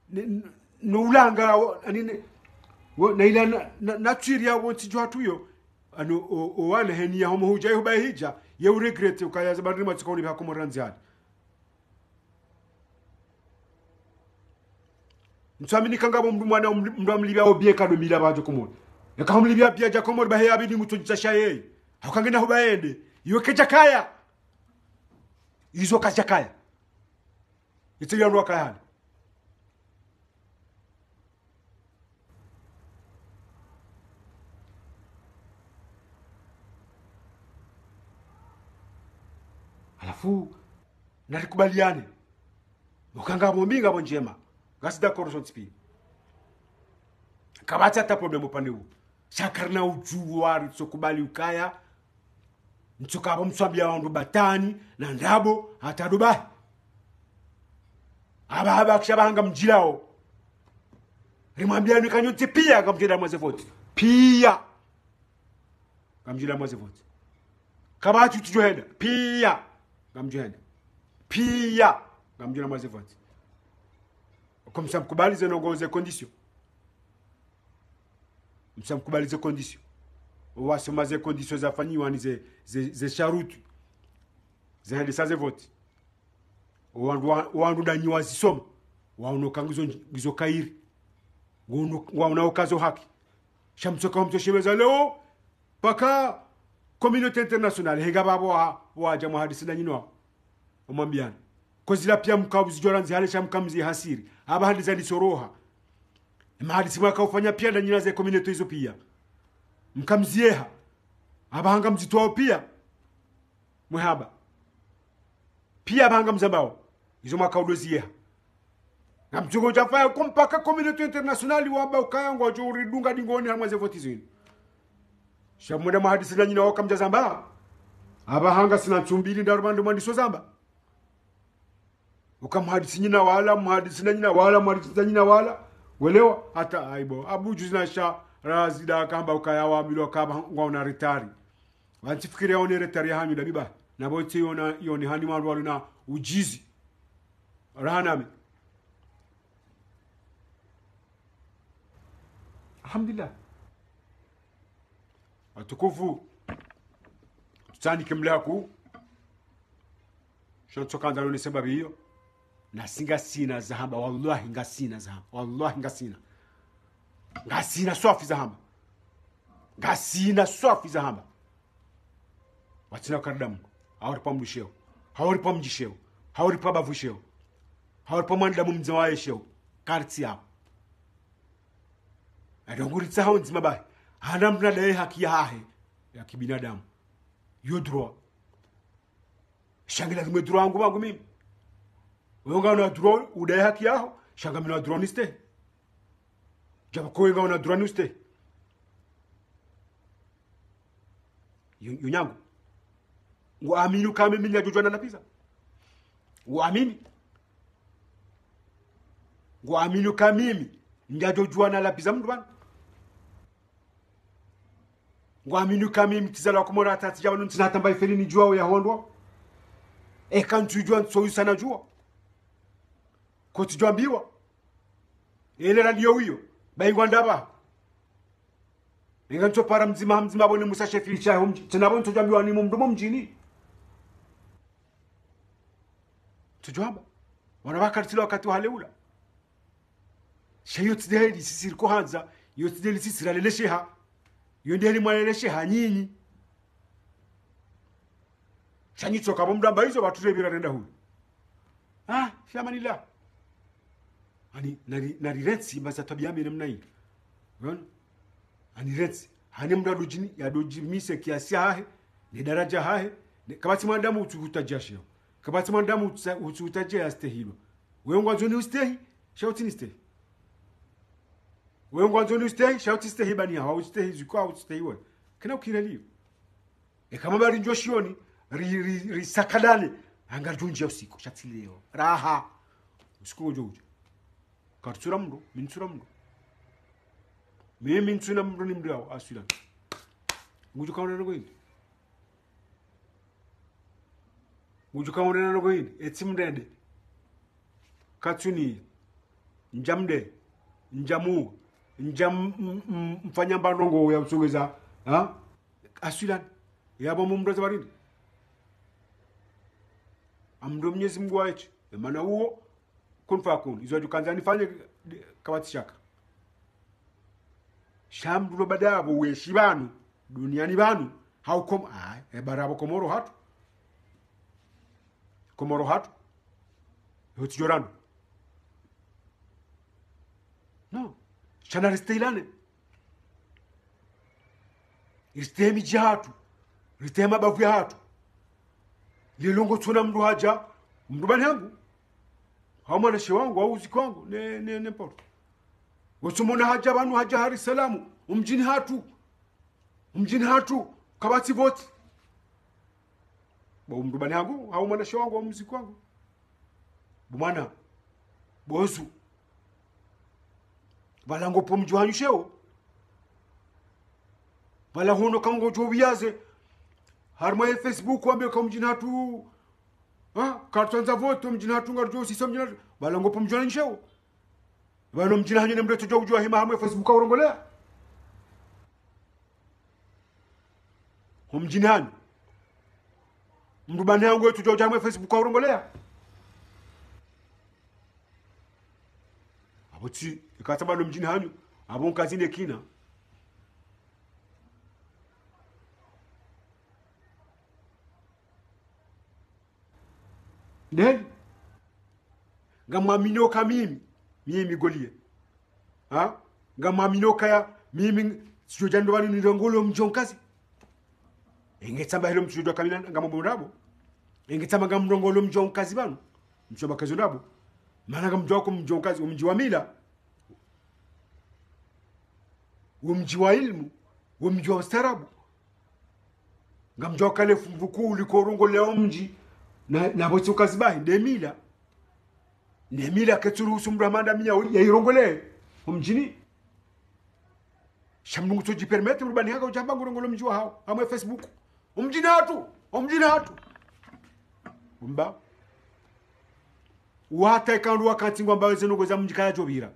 Ne, ne, no ulanga, wo, ani, ne, wo, na ila na, na, na tsiri ya wo ntsi djwa tuyo. Ano, o, o wana heni ya homo hudja, iho baye hidja, ye uregrette, ukaya za bandri matsuka uni biha Komori randziani. Ntsuamini kanga bo mndru mwana, mndru amlibia obie kado mila ba djo Komori. Yaka humlibia pia dja Komori, bahe yabidi ngutsodjitsa shaye. Hauka ngena huba yende. Iwe kedjakaya. Izo kazidjakaya. Itse yandru wakayana. Halafu, narikubaliane. Ukanga bo mbi ngapvo ndjema. Ngasi d'accord sontsi piya. Kapvatsi hata problème upande uwo. Sha karina udjuwa ritso kubali ukaya. Ntsoka apvo mtswambiya wandru batwani, na ndrabo, hata dubahi. Apvaha kisha apvaha ngamdjilao. Rimwambiyani ka nyontsi piya ngamdjo hwenda harumwa ze voti. Piya. Ngamdjo hwenda harumwa ze voti. Kapvatsi utsidjo hwenda. Piya. Ngamdjo hwenda. Piya. Ngamdjo hwenda harumwa ze voti. Ko msa mkubali ze ndrongoo ze condition. Msa mkubali ze condition. Owasoma ze condition zafanyiwa ni ze, ze, ze sharuti. Ze handisa ze voti. Owandru wa, owandru ndanyi wazisoma. Waono ka ngizo, ngizo kheri. Ngwaono, ngwaono ka zo haki. Sha mtsoka mtsoshemeza leo. Paka communauté internationale, henga apvapvo wa, wadja mwahadisi na nyinyi wao. Omwambiyani. Ko zila piya mkao zidjo randzi hale sha mkamzi hasiri. Apvaha ndizo zisoroha. Emahadisi mwaka ufanya piya na nyinyi na ze communauté izo piya. Mkamzi yeha. Apvaha ngamzitwao piya. Mwehaba. Piya apvaha ngamzambao. Izo mwaka udo ziyeha. Ngamdjo udja faya ko mpaka communauté internationale wamba ukaya ngwadjo uridunga dingoni harumwa ze voti zinu. Sha mwenda mwahadisi na nyinyi wao kamdja zamba. Apvaha ngasina ntsu mbili ndraru pvandru mwandiso zamba. Uka mwahadisi nyinyi wala, mwahadisi na nyinyi wala, mwahadisi na nyinyi wala. Welewa, hata aibu. Apvo juzi na sha, razida kamba ukaya wambilwa kamba ngwaona retard. Wantsifikiri yaone retard yahanyu ndabiba. Na bote yona, yone hani wandru walina ujuzi. Raha nami. Alhamdulillah. Watukufu, tutsanike mlaku. Sho ntsoka ndzalo ni sababu iyo. Nasi ngasina zahamba, wallahi ngasina zahamba. Wallahi ngasina. Ngasina swafi zahamba. Ngasina swafi zahamba. Watsina ukaridamu. Hauripva mdru sheo. Hauripva mdji sheo. Hauripva bavu sheo. Hauripva mwanadamu mdzima waye sheo. Karitsi yapvo. Ado nguritsaho ndzima bahi. Hana mdru nadaye haki yahahe. Ya kibinadamu. Yo droit. Sha ngilazimu droit yangu pvangu mimi. Wewe ngauna droit udaye haki yaho. Sha ngamina droit nistehi. Djapvo ko wewe ngauna droit nistehi. Yo, yo nyangu. Ngwaamini uka mimi ndjadjodjuwa na lapviza. Ngwaamini. Ngwaamini uka mimi ndjadjodjuwa na lapviza mdru pvanu. Ngwaamini uka mimi tsizalwa Komori hata tsidja pvanu ntsina hata mbayi feli nidjuwao yahondro. Eka ntsudjuwa ntsoyisa nadjuwa. Ko tsidjwambiwa. Ele radio wiyo. Bayi ngwandapva. Inga ntsopara mdzima, mdzima pvo ni Musa Shefi shaho mdji. Tsena pvo ntsodjwambiwa ni mdru mo mdjini. Ntsodjwamba. Wana wakaritsi la wakati wa hale ula. Sha iyo tsi ndeli sisi riko handza. Iyo tsi ndeli sisi ralelesheha. Iyo ndeli mwalelesheha nyinyi. Sha nyi tsoka pvo mdru amba izo pvatsu rebira renda hulu. Ah, fi amanillah. Ani, nari, narirentsi, mbaza twabiya mbi namna iyi. Unaona? Anirentsi. Hani mdru adodjini, yadodjimise kiasi yahahe, ne daraja yahahe, ne, kapvatsi mwanadamu utsu hutadjia sheo. Kapvatsi mwanadamu utsa-, utsu hutadjia yastehilwa. Wewe ngwandzo ni ustehi, sha utsi nistehi. Wewe ngwandzo ni ustehi, sha utsi stehi bani yaho, utsi stehi zikwa, utsi stehi wewe. Kena ukireliyo. Eka mabari ndjo shioni, ri, ri, ri sakadane. Anga ridjo ndjia usiku, sha tsi leo. Raha. Usiku udjo udja. Karitsura mdru, mi ntsura mdru. Mi, mi ntsuna mdru ni mdru yawo, aswila. Ngudjo kaona nako hindri. Ngudjo kaona nako hindri, etsi mdrende. Katsuni, ndja mdre, ndja mu, ndja m-, m-, m-, mfanya mba ndrongo ya usongeza, ha? Aswilan, yapvo mumroze pvarindri. Amdro Mnyezi Mngu waetsi. Emana uwo, kun fayakun. Izo adjukandza nifanye, kapvatsi shaka. Sha mdru lo baada yapvo weshi pvanu, duniani pvanu, hau Kom-, ah, ebara yapvo Komoro hatru. Komoro hatru. Hutsi djorano. No. Sha naristehilane. Ristehi midji yahatru. Ristehi mabavu yahatru. Lelo ngotsona mdru hadja, mdru bani hangu. Hau mwanashe wangu, hau mziki wangu, ne, ne, n'importe. Wosomona hadja pvanu, hadja hari salamu, omdjini hatru. Omdjini hatru, kapvatsi voti. Bo mdrubani hangu, hau mwanashe wangu, hau mziki wangu. Bo mwana, bo zu. Pvala ngopvo mdji wahanyu sheo. Pvala hono kangodjo uyaze. Harumwa ye Facebook wambe ka omdjini hatru. Ha? Kartsandza voti, omdjini hatru ngarudjo usisa omdjini hatru. Pvala ngopvo mdji wahanyu sheo. Pvanu omdjini hanyu ne mdru yetsodjo udjuwa hima harumwa ye Facebook haurongoleya. Omdjini hanyu. Mdrubani hangu yetsodjo udja harumwa ye Facebook haurongoleya. Apvo tsi, ikatsa pvanu omdjini hanyu. Apvo nkazi ne kina. Ndeni. Ngamwaminio ka mimi, mimi Goliye. Ha? Ngamwaminio kaya mimi, tsidjodja ndo pvanu nirongole omdji wa nkazi. Enge tsamba hilo mdji wa kamina ngamwambo ndrabo. Enge tsamba ngamrongole omdji wa nkazi pvanu. Mdji wa bakazo ndrabo. Mana ngamdjuwa ko omdji wa nkazi, omdji wa mila. Omdji wa ilmu, omdji wa ustaarabu. Ngamdjuwa kale fumvu kuu likorongoleya omdji, na, na pvo tsi ukazi bahi, nde mila. Ne mila ketsuruhusu mdru hama ndami ya, yairongole omdjini. Sha mdru ngutsodjipermete mdrubani hanga udja hamba ngurongole omdji wahao, harumwa ye Facebook. Omdjini hatru, omdjini hatru. Umba. Wata ikandru wakati ngwamba weze ndrongoo za mdji kayadjopvira.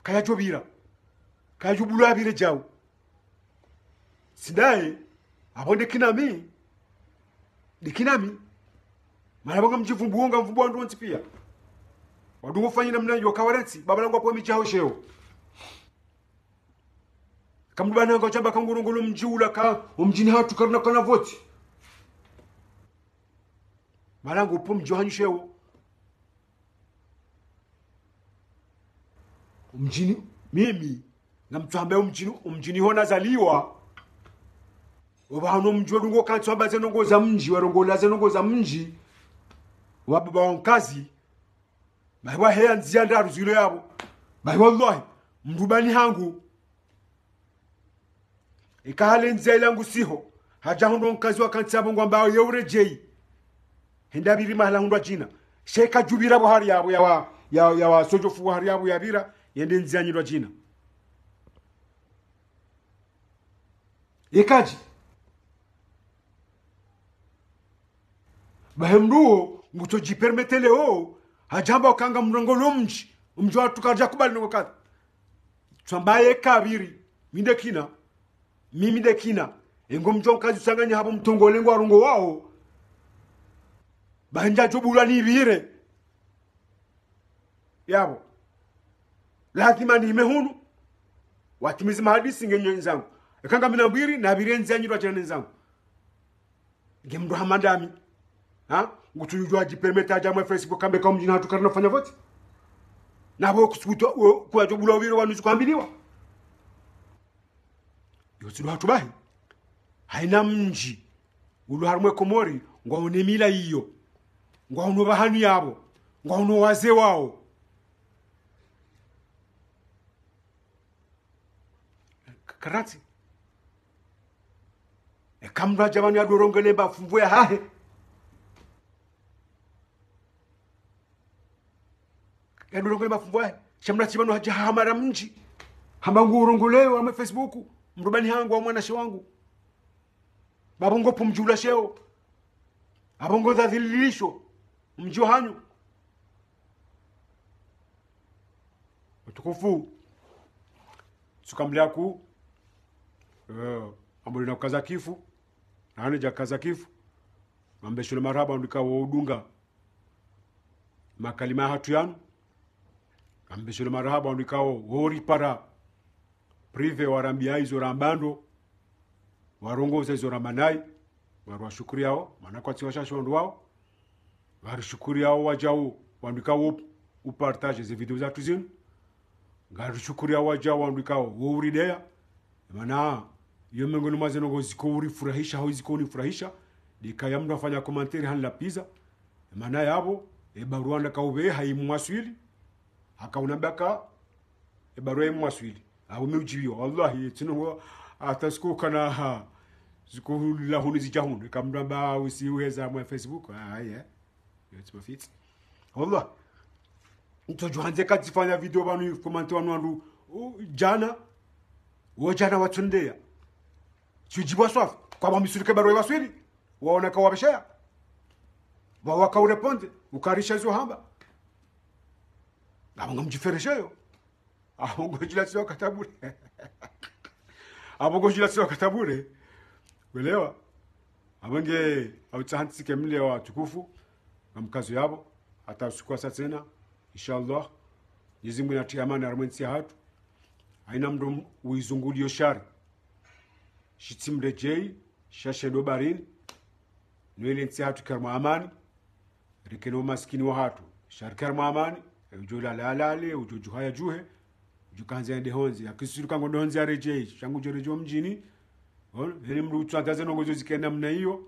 Kayadjopvira. Kayadjobulwa yapvire djau. Tsi ndaye, apvo nde kinami. Nde kinami. Mana pvo ngamdjivumbuo, ngamvumbuo wandru wontsi pia. Wandru ngofanya namna iyo, kawarantsi, baba langu apvo midji yaho sheo. Ka mdrubani hanga udja hamba kangurongole omdji ula ka, omdjini hatru karina kana voti. Pvala ngopvo mdji wahanyu sheo. Omdjini, mimi, ngamtsuhamba omdjini, omdjini ho nazaliwa. Opvahanu omdji wadungo kantsuhamba ze ndrongoo za mdji, warongola ze ndrongoo za mdji. Wababa wa nkazi. Bahi waheya ndziya ndraru zilo yapvo. Bahi wallahi, mdrubani hangu. Ika hale ndziya ila ngusiho, hadja hundro nkazi wakantsi yapvo ngwamba ye uredjeyi. Hende yapviri mahala hundrwa djina. Sha ika djupvira pvo hari yapvo yawa, ya, yawa sodjofu pvo hari yapvo yapvira, yende ndziya nyindrwa djina. Ikadji. Bahi mdru wo, ngutsodjipermete leo, hadja hamba uka ngamrongole omdji, omdji watru kadjakubali ndrongoo kadha. Tsamba ye kapviri, mi nde kina, mimi nde kina, engo mdji wa nkazi utsanganya hapvo mtrongole ngwarongowao, bahi ndjadjobulwa nipvire. Yapvo. Lazima nihime hunu. Watimizi mahadisi nge nyo ndzangu. Eka ngamina mbwiri, napvire ndziya nyindrwa djina ne ndzangu. Nge mdru hama ndami. Ha? Ngutsudjua djipermete hadja harumwa Facebook hambe ka omdjini hatru karina ufanya voti. Na pvo kusubutu, kwadjobulwa upvire wanu tsi kwambiliwa. Yo tsi ndo hatru bahi. Haina mdji ulo harumwa ye Komori, ngwaone mila iyo. Ngwaone opvahanu yapvo. Ngwaone wazee wao. K-, karantsi. Eka mdru hadja pvanu yadorongole mba fumvu yahahe. Yadorongole mba fumvu yahahe. Sha mdru hadja pvanu hadja hamara mdji. Hamba ngurongoleyo harumwa ye Facebook. Mdrubani hangu hau mwanashe wangu. Bapvo ngopvo mdji ula sheo. Apvo ngo dhadhililisho. Mdji wahanyu. Watukufu. Tsukamliaku. Eh, amboli na ukaza kifu. Na hane dja kaza kifu. Ngambesheleo marahaba wandru ikao udunga makalima yahatru yanu. Ngambesheleo marahaba wandru ikao woripara privé warambia izo ramba ndo. Warongoza izo ramba nayi. Ngariwashukuriao, mana kwatsi washashi wandru wao. Ngarishukuriao wadjau, wandru ikao upartage ze video zahatru zinu. Ngarishukuriao wadjau, wandru ikao wo urideya. Mana, iyo mengoni mwa ze ndrongoo ziko urifurahisha, hau ziko unifurahisha. Ndeka ya mdru afanya commentaire hanilapviza. Mana yapvo, e barua ndakaupveha imwaswili, hakaunambia ka, e barua imwaswili. Apvo mi udjibiwa, wallahi, tsinongo, hata siku kana, ha, siku la hunu zidja hunu, kamramba usi uheza mwa Facebook, ah, yeah. Yo, it's my feet. Wallah. Ntsodjo handze kazifanya video pvanu, comment wanu wandru, u, djana, wo djana watsondeya. Tsi udjibiwa swafi, kwamba misuruke barua iwaswili, waona kawapvesheya. Wa, waka urépondre, ukarisha izo hamba. Apvo ngamdjiferesheyo. Apvo ngodjila tsi wakati bure. Apvo ngodjila tsi wakati bure. Welewa? Apvo nge, autsaha ntsike mle watukufu, na mkazo yapvo, hata usiku wa saa tsena, inshallah. Mwenyezi Mungu natriye amani harumwa entsi yahatru. Haina mndru uizunguliyo shari. Shitsi mredjeyi, shashe ndo baharini. Nwele entsi yahatru ike harumwa amani. Rike no masikini wahatru. Sha rike harumwa amani. Udjo lala alale, udjo djuha yadjuhe. Udjo kandza yende hondze. Yakisuru kango ndo hondze yaredjeyi. Sha ngudjo redjeyi mdjini. Ono, heni mndru utsandaze ndrongo zo zike namna iyo.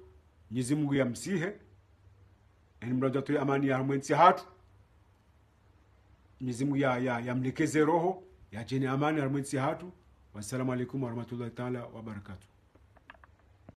Mwenyezi Mungu yamsihe. Heni mndru adjatowe amani ya harumwa entsi yahatru. Mwenyezi Mungu ya, ya, yamlekeze roho. Yadje ne amani harumwa entsi yahatru. Wassalamu alaikum warahmatullahi taala wabarakatuh.